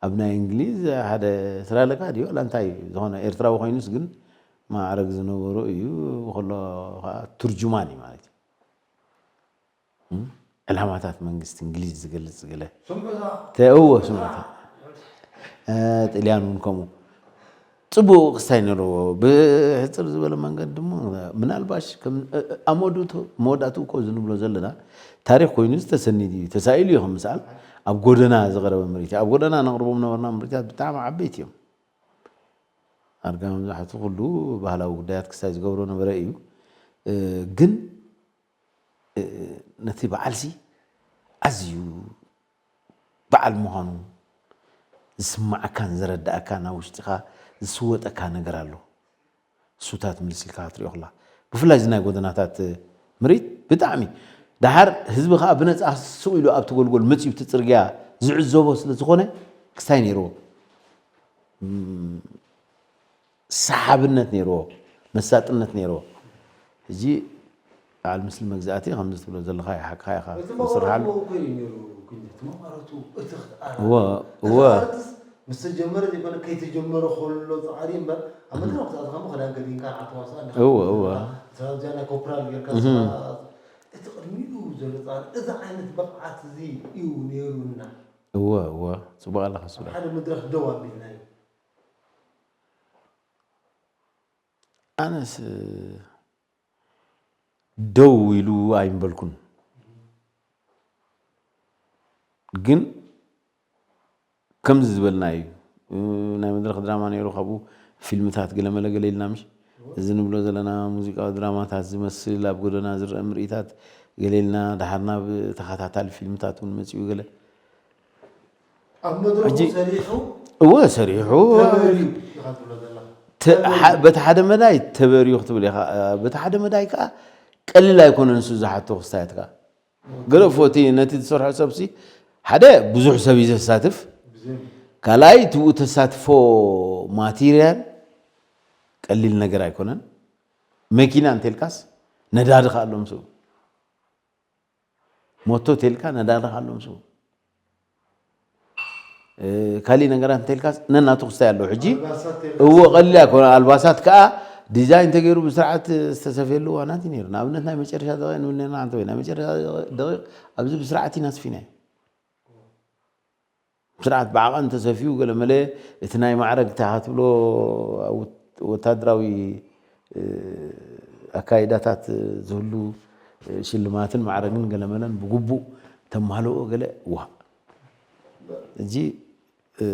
ኣብ ናይ እንግሊዝ ሓደ ስራ ኣለካ ድዩ ዋላ እንታይ እዩ፣ ዝኾነ ኤርትራዊ ኮይኑስ ግን ማዕረግ ዝነበሮ እዩ። ብከሎ ከዓ ትርጁማን እዩ ማለት እዩ። እም? ዕላማታት መንግስቲ እንግሊዝ ዝገልጽ ገለ። ስምዑታ። ተ-፣ እዎ፣ ስምዑታ። እ፣ ጥልያን እውን ከምኡ። ጽቡቕ ክስታይ ነይርዎ። ብሕጽር ዝበለ መንገዲ እሞ፣ ምናልባሽ ከም፣ እ፣ እ፣ ኣብ መወዳእቱ፣ መወዳእቱ እኮ እዚ ንብሎ ዘለና ታሪኽ ኮይኑ ዝተሰኒድ እዩ። ተሳኢሉ እዩ ከም ምሳል ኣብ ጎደና ዝቐረበ ምርኢት። ኣብ ጎደና ነቕርቦም ነበርና ምርኢታት ብጣዕሚ ዓበይቲ እዮም። ኣርጋ መብዛሕቱ ኩሉ ባህላዊ ጉዳያት ክስታይ ዝገብሮ ነበረ እዩ። እ፣ ግን እ፣ ነቲ በዓልሲ ኣዝዩ በዓል ምዃኑ ዝስምዓካን ዝረድኣካን ኣብ ውሽጥኻ ዝስወጠካ ነገር ኣሎ። እሱታት ምልስ ኢልካ ክትሪኦ ከላ፣ ብፍላይ እዚ ናይ ጎደናታት ምርኢት ብጣዕሚ ደሓር ህዝቢ ከዓ ብነፃ ስቕ ኢሉ ኣብቲ ጎልጎል መፂኡ እቲ ፅርግያ ዝዕዘቦ ስለ ዝኾነ ክስታይ ነይርዎ። እም፣ ሰሓብነት ነይርዎ፣ መሳጥነት ነይርዎ። ሕጂ በዓል ምስሊ መግዛእቲ ከምዚ ትብሎ ዘለኻ ሓቅኻ ኢኻ። እቲ ትስርሓሉ። መቐረቱ እኮ እዩ ነይሩ፣ ግን እቲ መቐረቱ እቲ ክትኣራ-፣ እወ፣ እቲ እወ። ኣርትስ ምስ ተጀመረ ዘይኮነ ከይተጀመረ ከሎ ጻዕሪ እምበር፣ ኣብ መድረኽ ክትኣትኻ እሞ ክዳን ከዲንካ፣ ዓተዋሳ ኣለካ። እወ፣ እወ። ስራ እዚኣ ናይ ኮፕራል ጌርካ እህ። ስራ፣ እቲ ቅድሚኡ ዘሎ ጻዕሪ፣ እዚ ዓይነት ብቕዓት እዚ እዩ ነይሩና። እወ፣ እወ። ጽቡቕ ኣለኻ ሱራ። ሓደ መድረኽ ደው ኣቢልናዮ። ኣነስ ደው ኢሉ ኣይምበልኩን። ግን ከምዚ ዝበልና እዩ። ናይ መድረኽ ድራማ ነይሩ፣ ካብኡ ፊልምታት ገለመለ ገለ ኢልና ምሽ፣ እዚ ንብሎ ዘለና ሙዚቃዊ ድራማታት ዝመስል ኣብ ጎደና ዝረአ ምርኢታት ገለ ኢልና፣ ደሓር ናብ ተኸታታሊ ፊልምታት እውን መጺኡ ገለ። ኣብ መድረኹ ሕጂ ሰሪሑ እወ፣ ሰሪሑ። ተበርዩ ኢኻ ትብሎ ዘለኻ። ተ-፣ ተበርዩ። ሓ-፣ በቲ ሓደ መዳይ ተበርዩ ክትብል ኢኻ። በቲ ሓደ መዳይ ከኣ ቀሊል ኣይኮነን ንሱ ዝሓቶ ክስታያት ከኣ። ገለ እፎ እቲ ነቲ ዝሰርሖ ሰብሲ ሓደ ብዙሕ ሰብ እዩ ዘሳትፍ። ብዘይ ካልኣይ እቲ ብኡ ተሳትፎ ማቴርያል ቀሊል ነገር ኣይኮነን። መኪና እንተልካስ ነዳዲ ከኣ ኣሎ ምስኡ። ሞቶ ተልካ ነዳዲ ኣሎ ምስኡ። እ፣ ካሊእ ነገራት እንተልካ ነናቱ ክስታይ ኣለዎ። ሕጂ ኣልባሳት ተልካ እዎ፣ ቀሊል ኣይኮነ። ኣልባሳት ከኣ ዲዛይን ተገይሩ ብስርዓት ዝተሰፍየሉ እዋናት እዩ ነይሩ። ንኣብነት ናይ መጨረሻ ደቂቕ ንብል ነርና፣ ሓንቲ ወይ ናይ መጨረሻ ደቂቕ ኣብዚ ብስርዓት ኢና ኣስፊናዮ። ብስርዓት ብዓቐን ተሰፍዩ ገለ መለ እቲ ናይ ማዕረግ እንታይ ትብሎ ወት-፣ ወታደራዊ፣ እ፣ ኣካይዳታት ዝህሉ፣ እ፣ ሽልማትን ማዕረግን ገለ መለን ብግቡእ ተማልኦ ገለ ዋ። እዚ እ፣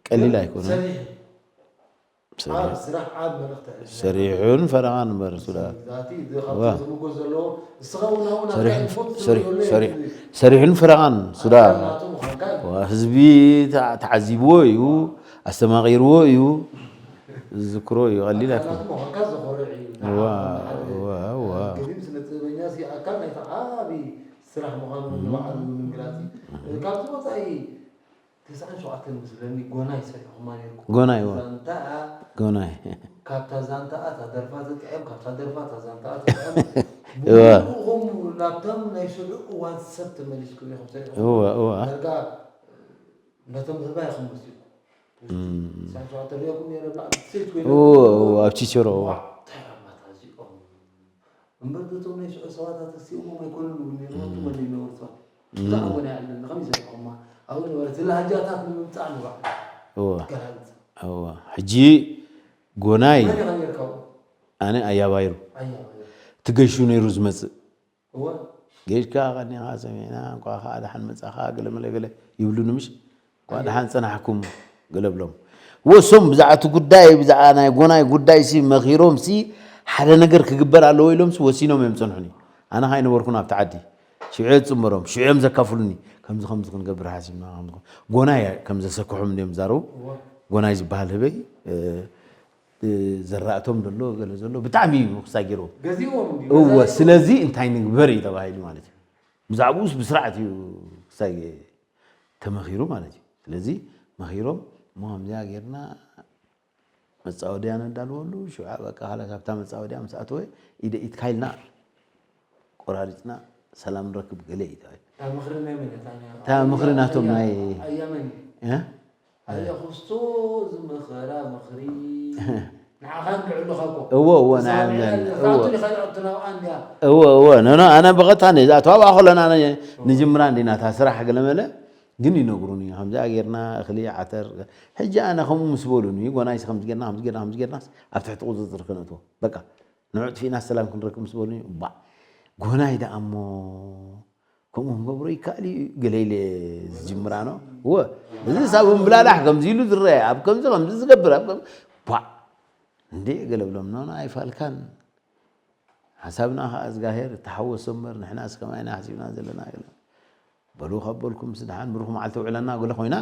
ቀሊል ኣይኮነን። ሰሪሑ። ሰሪሑ። ዓብ ስራሕ፣ ዓብ መልእኽቲ ኣሕሊፍና። ሰሪሑን ፈረቓን እምበር፣ ሱዳ። ዛቲ እዚ ካብቲ ዋ። ዝምጎ ዘለዎ፣ ንስኻ እውን ኣብኡ ናትካ ሰሪሑ፣ ኢንፑት ሰሪሑ፣ ስለዘሎ ሰሪሑ፣ እዩ። ሰሪሑን ፈረቓን፣ ሱዳ። ኣካል ናቱ ምዃንካ እዩ። ዋ፣ ህዝቢ ተዓ-፣ ተዓዚብዎ እዩ፣ ኣስተማቒርዎ እዩ፣ ዝዝክሮ እዩ፣ ቀሊል ኣካል ኣይኮነን። ናቱ ምዃንካ ዘኾርዕ እዩ። ዋ፣ ንዓኻ ሓደ ዋ፣ ዋ። ገዲም ስነ ጥበበኛ ሲ ኣካል ናይቲ ዓቢ ስራሕ ምዃኑ እውን ንባዕሉ ንምግላጽ እዩ። እም። ካብዚ ወጻኢ ተስዓን ሸውዓተን መስለኒ ጎናይ ሰሪሕኹማ ነይርኩም። ጎናይ፣ እዋ። ዛንታኣ፣ ጎናይ። ካብታ ዛንታኣ እታ ደርፋ ትጥዕም፣ ካብታ ደርፋ እታ ዛንታኣ ትጥዕም። እዋ። ብግቡእኹም ላብቶም ናይ ሽዑ እዋን ሰብ ተመሊስኩም ኢኹም ሰሪሕኹም። እዋ፣ እዋ። ዳርጋ ነቶም ህባይ ኢኹም መሲልኩም። እም። ተስዓን ሸውዓተን ሪኦኩም ነይረ፣ ብላዕሊ ስትሪት ኮይኑ እዎ፣ እዎ፣ ኣብ ቺቸሮ፣ እዋ። ዋው፣ እንታይ ራማታ እዚኦም። እምበር ነቶም ናይ ሽዑ ሰባት ኣተሲኦሞም ኣይኮኑን እውን ነይሮም፣ እም። ኣቱም ኣለዉ ነይሮም ሰባት። እም። ብዛዕባ ጎናይ ኣለኒ፣ ከመይ ሰሪሕኹማ? ኣብኡ ነበረ፣ እቲ ላህጃታት ንምምጻእ ንባዕ እወ። ትገላልጽ። እወ። ሕጂ ጎናይ መን ኢኻ ነይርካ ኣብኡ? ኣነ ኣያባይሩ። ኣያባይሩ። እቲ ገሹ ነይሩ ዝመጽእ። እወ። ጌሽካ ቀኒኻ ሰሚዕና፣ እንኳዕ ኸዓ ደሓን መጻኻ፣ ገለ መለ ገለ ይብሉኒ ምሽ? እንኳዕ ኣየ። ደሓን ጸናሕኩም፣ ገለ ብሎም። ወሶም ብዛዕባ እቲ ጉዳይ፣ ብዛዕባ ናይ ጎናይ ጉዳይሲ መኺሮምሲ፣ ሓደ ነገር ክግበር ኣለዎ ኢሎምሲ ወሲኖም እዮም ዝጸንሑኒ። ኣነ ኸኣ ኣይነበርኩን ኣብቲ ዓዲ። ሽዑ እዮም ዝጽንበሮም፣ ሽዑ እዮም ዘካፍሉኒ። ከምዚ፣ ከምዚ ክንገብር ሓሲብና፣ ከምዚ፣ ከምዚ። ጎናይ ከም ዘሰክሖም እንድዮም ዝዛረቡ። እወ። ጎናይ ዝበሃል ህበይ፣ እ፣ እ፣ ዘራእቶም ዘሎ፣ ገለ ዘሎ፣ ብጣዕሚ እዩ ክሳይ ገይርዎ። ገዚእዎም እንድዩ፣ እወ፣ ገዛኢ። ስለዚ እንታይ ንግበር እዩ ተባሂሉ ማለት እዩ። ብዛዕባኡስ ብስርዓት እዩ ክሳይ ተመኺሩ ማለት እዩ። ስለዚ መኺሮም፣ እሞ ከምዚኣ ጌርና መጻወድያ ነዳልወሉ፣ ሽዑ በቃ፣ ኻላስ ኣብታ መጻወድያ ምስ ኣተወ፣ ኢደ ኢትካ ኢልና ቆራሪጽና ሰላም ንረክብ ገለ እዩ ተባሂሉ። እታ ምኽሪ ናይ መን እያ? እታ ናይ እታ ምኽሪ ኣያ-፣ ናቶም ኣያ-፣ ናይ ኣያ መን እዩ? እ? ኣያ ኩስቶ ዝመኸራ ምኽሪ ንዓኻ ንልዕሉኻ እኮ። እዎ፣ እዎ፣ ናይ ተሰማሚዕና ኣምዛን፣ ኣለና። እዎ። እታ ኣቱን ኢኻ ንዕቱ ናብኣ እንድያ። እዎ፣ እዎ፣ ኖ፣ ኖ፣ ኣነ ብቐጥታ ነዛ ተባብዓ ከሎና ነ-፣ እዎ። ንጅምራ እንዲና እታ ስራሕ ገለ መለ፣ ግን ይነግሩኒ፣ ከምዚኣ ጌርና እኽሊ፣ ዓተር፣ ሕጂ ኣነ ከምኡ ምስ በሉኒ፣ ጓናይሲ ከምዚ ጌርና፣ ከምዚ ጌርና፣ ከምዚ ጌርናስ ኣብ ትሕቲ ቁጽጽር ክነእትዎ። በቃ፣ ንዑ ጥፊእና ሰላም ክንረክብ ምስ በሉኒ፣ ባዕ፣ ጎናይ ደኣ እሞ ከምኡ ክንገብሮ ይከኣል እዩ፣ ገለ ኢለ ዝጅምራ ነው። እወ፣ እዚ ሳብ እምብላላሕ ከምዚ ኢሉ ዝረአ፣ ኣብ ከምዚ፣ ከምዚ ዝገብር፣ ኣብ ከም-፣ ቧዕ! እንዴ፣ ገለ ብሎም፣ ኖ፣ ኖ፣ ኣይፋልካን። ሓሳብና ኸዓ እዝጋሄር እተሓወሶ እምበር፣ ንሕናስ ከማይ ኢና ሓሲብና ዘለና፣ ገለ። በሉ፣ ካብ በልኩም፣ ምስ ደሓን ብሩኽ መዓልቲ ውዕለና፣ ገለ ኮይና፣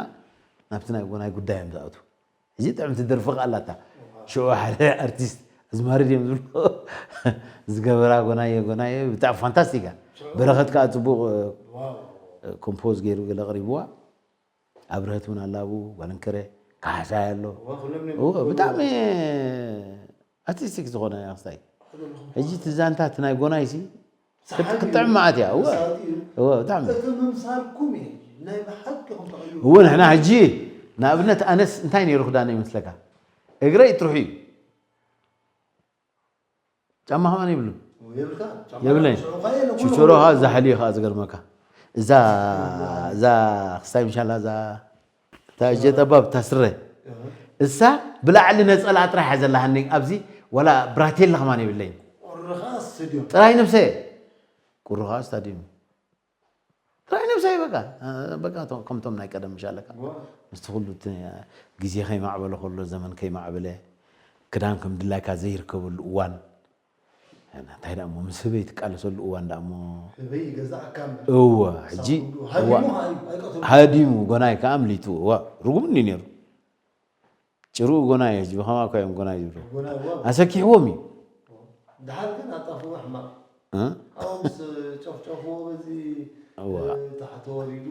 ናብቲ ናይ ጎናይ ጉዳይ እዮም ዝኣትዉ። እዚ ጥዕምቲ ደርፊ ከኣ ኣላታ። ሽዑ ሓደ ኣርቲስት ኣዝማሪ ድዮም ዝብሎ ዝገበራ ጎናየ፣ ጎናየ፣ ብጣዕሚ ፋንታስቲክ እያ። ሽዑ በረኸት ከኣ ጽቡቕ፣ ዋው። ኮምፖዝ ገይሩ ገለ ኣቕሪብዋ። ኣብርሀት እውን ኣላ ኣብኡ፣ ጓል እንከረ፣ ካሕሳይ ኣሎ። እዋ፣ ኩሎም እዮም እዎ፣ ዝብሉ። ብጣዕሚ ኣርቲስቲክ ዝኾነ ክስታይ። ኩሎም እዮም። ሕጂ እቲ ዛንታ እቲ ናይ ጎናይሲ ሰሓቢ ክጥ-፣ ክጥዕም እዩ። መዓት እያ። እወ። መሳጢ እዩ። እወ፣ ብጣዕሚ። እቲ ምምሳልኩም እዩ። ናይ ብሓቂ ኢኹም ተቐይሩ። እወ፣ ንሕና ሕጂ ንኣብነት ኣነስ እንታይ ነይሩ ክዳነይ ይመስለካ? እግረይ ጥርሑ እዩ። ጫማ ከማን የብሉን። የብልካ? ጫማ የብለይን። ሽዑ ኸኣ የለ፣ ኩሉ ችቾሮ ኸኣ ኩሉ። ዛሕሊ እዩ ኸኣ ዝገርመካ። እዛ፣ እዋ። እዛ ክስታይ ምሻላ እዛ እታ እጀ ጠባብ፣ እታ ስረ። እህ። እሳ ብላዕሊ ነጸላ ጥራሕ እያ ዘላሃኒ። ኣብዚ ዋላ ብራቴላ ከማን የብለይን። ቁሪ ኸኣ ስታድዮም። ጥራይ ነብሰ። ቁሪ ኸኣ ስታድዮም። ጥራይ ነብሰ በቃ። በቃ፣ ቶ-፣ ከምቶም ናይ ቀደም ምሽ ኣለካ። እዋ። ምስቲ ኩሉ እቲ ግዜ ከይማዕበለ ከሎ፣ ዘመን ከይማዕበለ፣ ክዳን ከም ድላይካ ዘይርከበሉ እዋን፣ እንታይ ደኣ እሞ፣ ምስ ህበይ ትቃለሰሉ እዋን ደኣ እሞ። ህበይ ይገዝኣካ እምበር። እወ፣ ሕጂ፣ ሳብ ኩሉ እዋ፣ ሃዲሙ ሃዲሙ፣ ኣይቀተሉን። ሃዲሙ፣ ጎናይ ከኣ ኣምሊጡ፣ እዋ፣ ርጉም እንድዩ ነይሩ። ጭርኡ ጎናይ፣ ሕጂ ብኸማ እኳ እዮም ጎናይ ዝብሉ። ጎናይ፣ እዋ። ኣሰኪሕዎም እዩ። ደሓር ግን ኣጣፍዎ ሕማቕ። እ? ኣብኡ ምስ ጨፍጨፍዎ በዚ፣ እዋ። እ፣ ታሕቲ ወሪዱ፣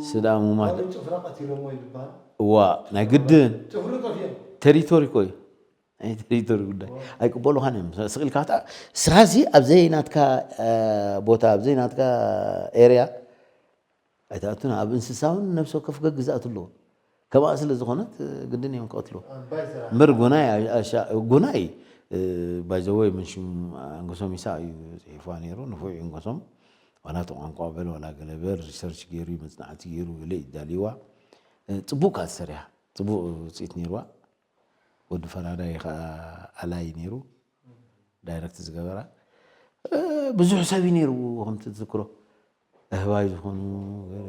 ስዳ ሙማት። ካልእ ጭፍራ ቀቲሎሞ እዩ ዝበሃል። እዋ፣ ናይ ግድን። ጭፍሩ ጠፊኦም። ቴሪቶሪ እኮ እዩ። ናይ ቴሪቶሪ ጉዳይ። እዋ። ኣይቅበሉኻን እዮም። ስቕ ኢልካ፣ እታ ስራዚ ኣብ ዘይናትካ፣ እ፣ ቦታ፣ ኣብ ዘይናትካ ኤርያ ኣይትኣቱን። ኣብ እንስሳ እውን ነብሲ ወከፍ ገግዛእቱ ኣለዎ። ከምኣ ስለ ዝኾነት፣ እ፣ ግድን እዮም ክቐትልዎ። ኣባይ ስራሕ። እምበር ጎናይ፣ ኣ-፣ ኣሻ-፣ ጎናይ፣ እ፣ ባይ ዘ ወይ፣ ምን ሽም ኣንገሶም ይስሐቅ እዩ ጽሒፍዋ ነይሩ። ንፉዕ እዩ ኣንገሶም። ዋላ እቲ ቋንቋ በል፣ ዋላ ገለ በል፣ ሪሰርች ገይሩ እዩ፣ መጽናዕቲ ገይሩ፣ ገለ እዩ ዳልይዋ። እ፣ ጽቡቕ ከኣ ተሰሪሓ። ጽቡቕ ውጽኢት ነይርዋ። ወዲ ፈራዳይ ኸኣ ኣላይ ነይሩ፣ ዳይረክት ዝገበራ። እ፣ ብዙሕ ሰብ እዩ ነይሩ፣ ከምቲ ትዝክሮ። ኣህባይ ዝኾኑ፣ ገለ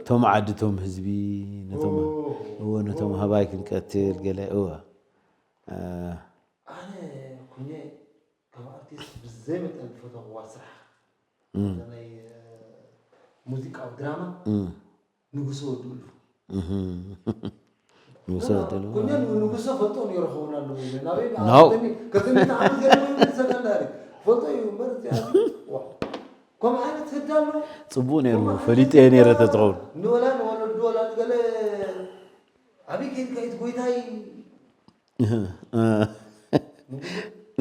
እቶም ዓዲ፣ እቶም ህዝቢ፣ ነቶም፣ እዎ፣ ነቶም ኣህባይ ክንቀትል፣ ገለ፣ እወ። እ፣ ኣነ ኩኘ ከም ኣርቲስት ብዘይ መጠን ዝፈተኽዋ ስራሕ፣ እም። እዛ ናይ፣ እ፣ ሙዚቃዊ ድራማ፣ እም። ንጉሰ ወዲ ኡልፉ። እህ። ንጉሰ ወዲ ኡልፉ። ኩኛ ንጉሰ ፈልጦ ነይሩ ክኸውን ኣለዎ ኢለ። ናበይ? ናው። ከተኒ፣ ከተኒ ተዓመት ገለ ወይ ምን ሰከንዳሪ። ፈልጦ እዩ እምበር እዚኣ፣ ዋ። ከምኡ ዓይነት ህግ ኣሎ። ጽቡቕ ነይሩ፣ ከምኡ ዓይነት ፈሊጠ ህግ ነይረ ኣሎ። ተትኸውን። ንወላ ንወለዱ ወላ ንገለ ኣበይ ከይድካ እዩ እቲ ጎይታይ? እህ፣ እ።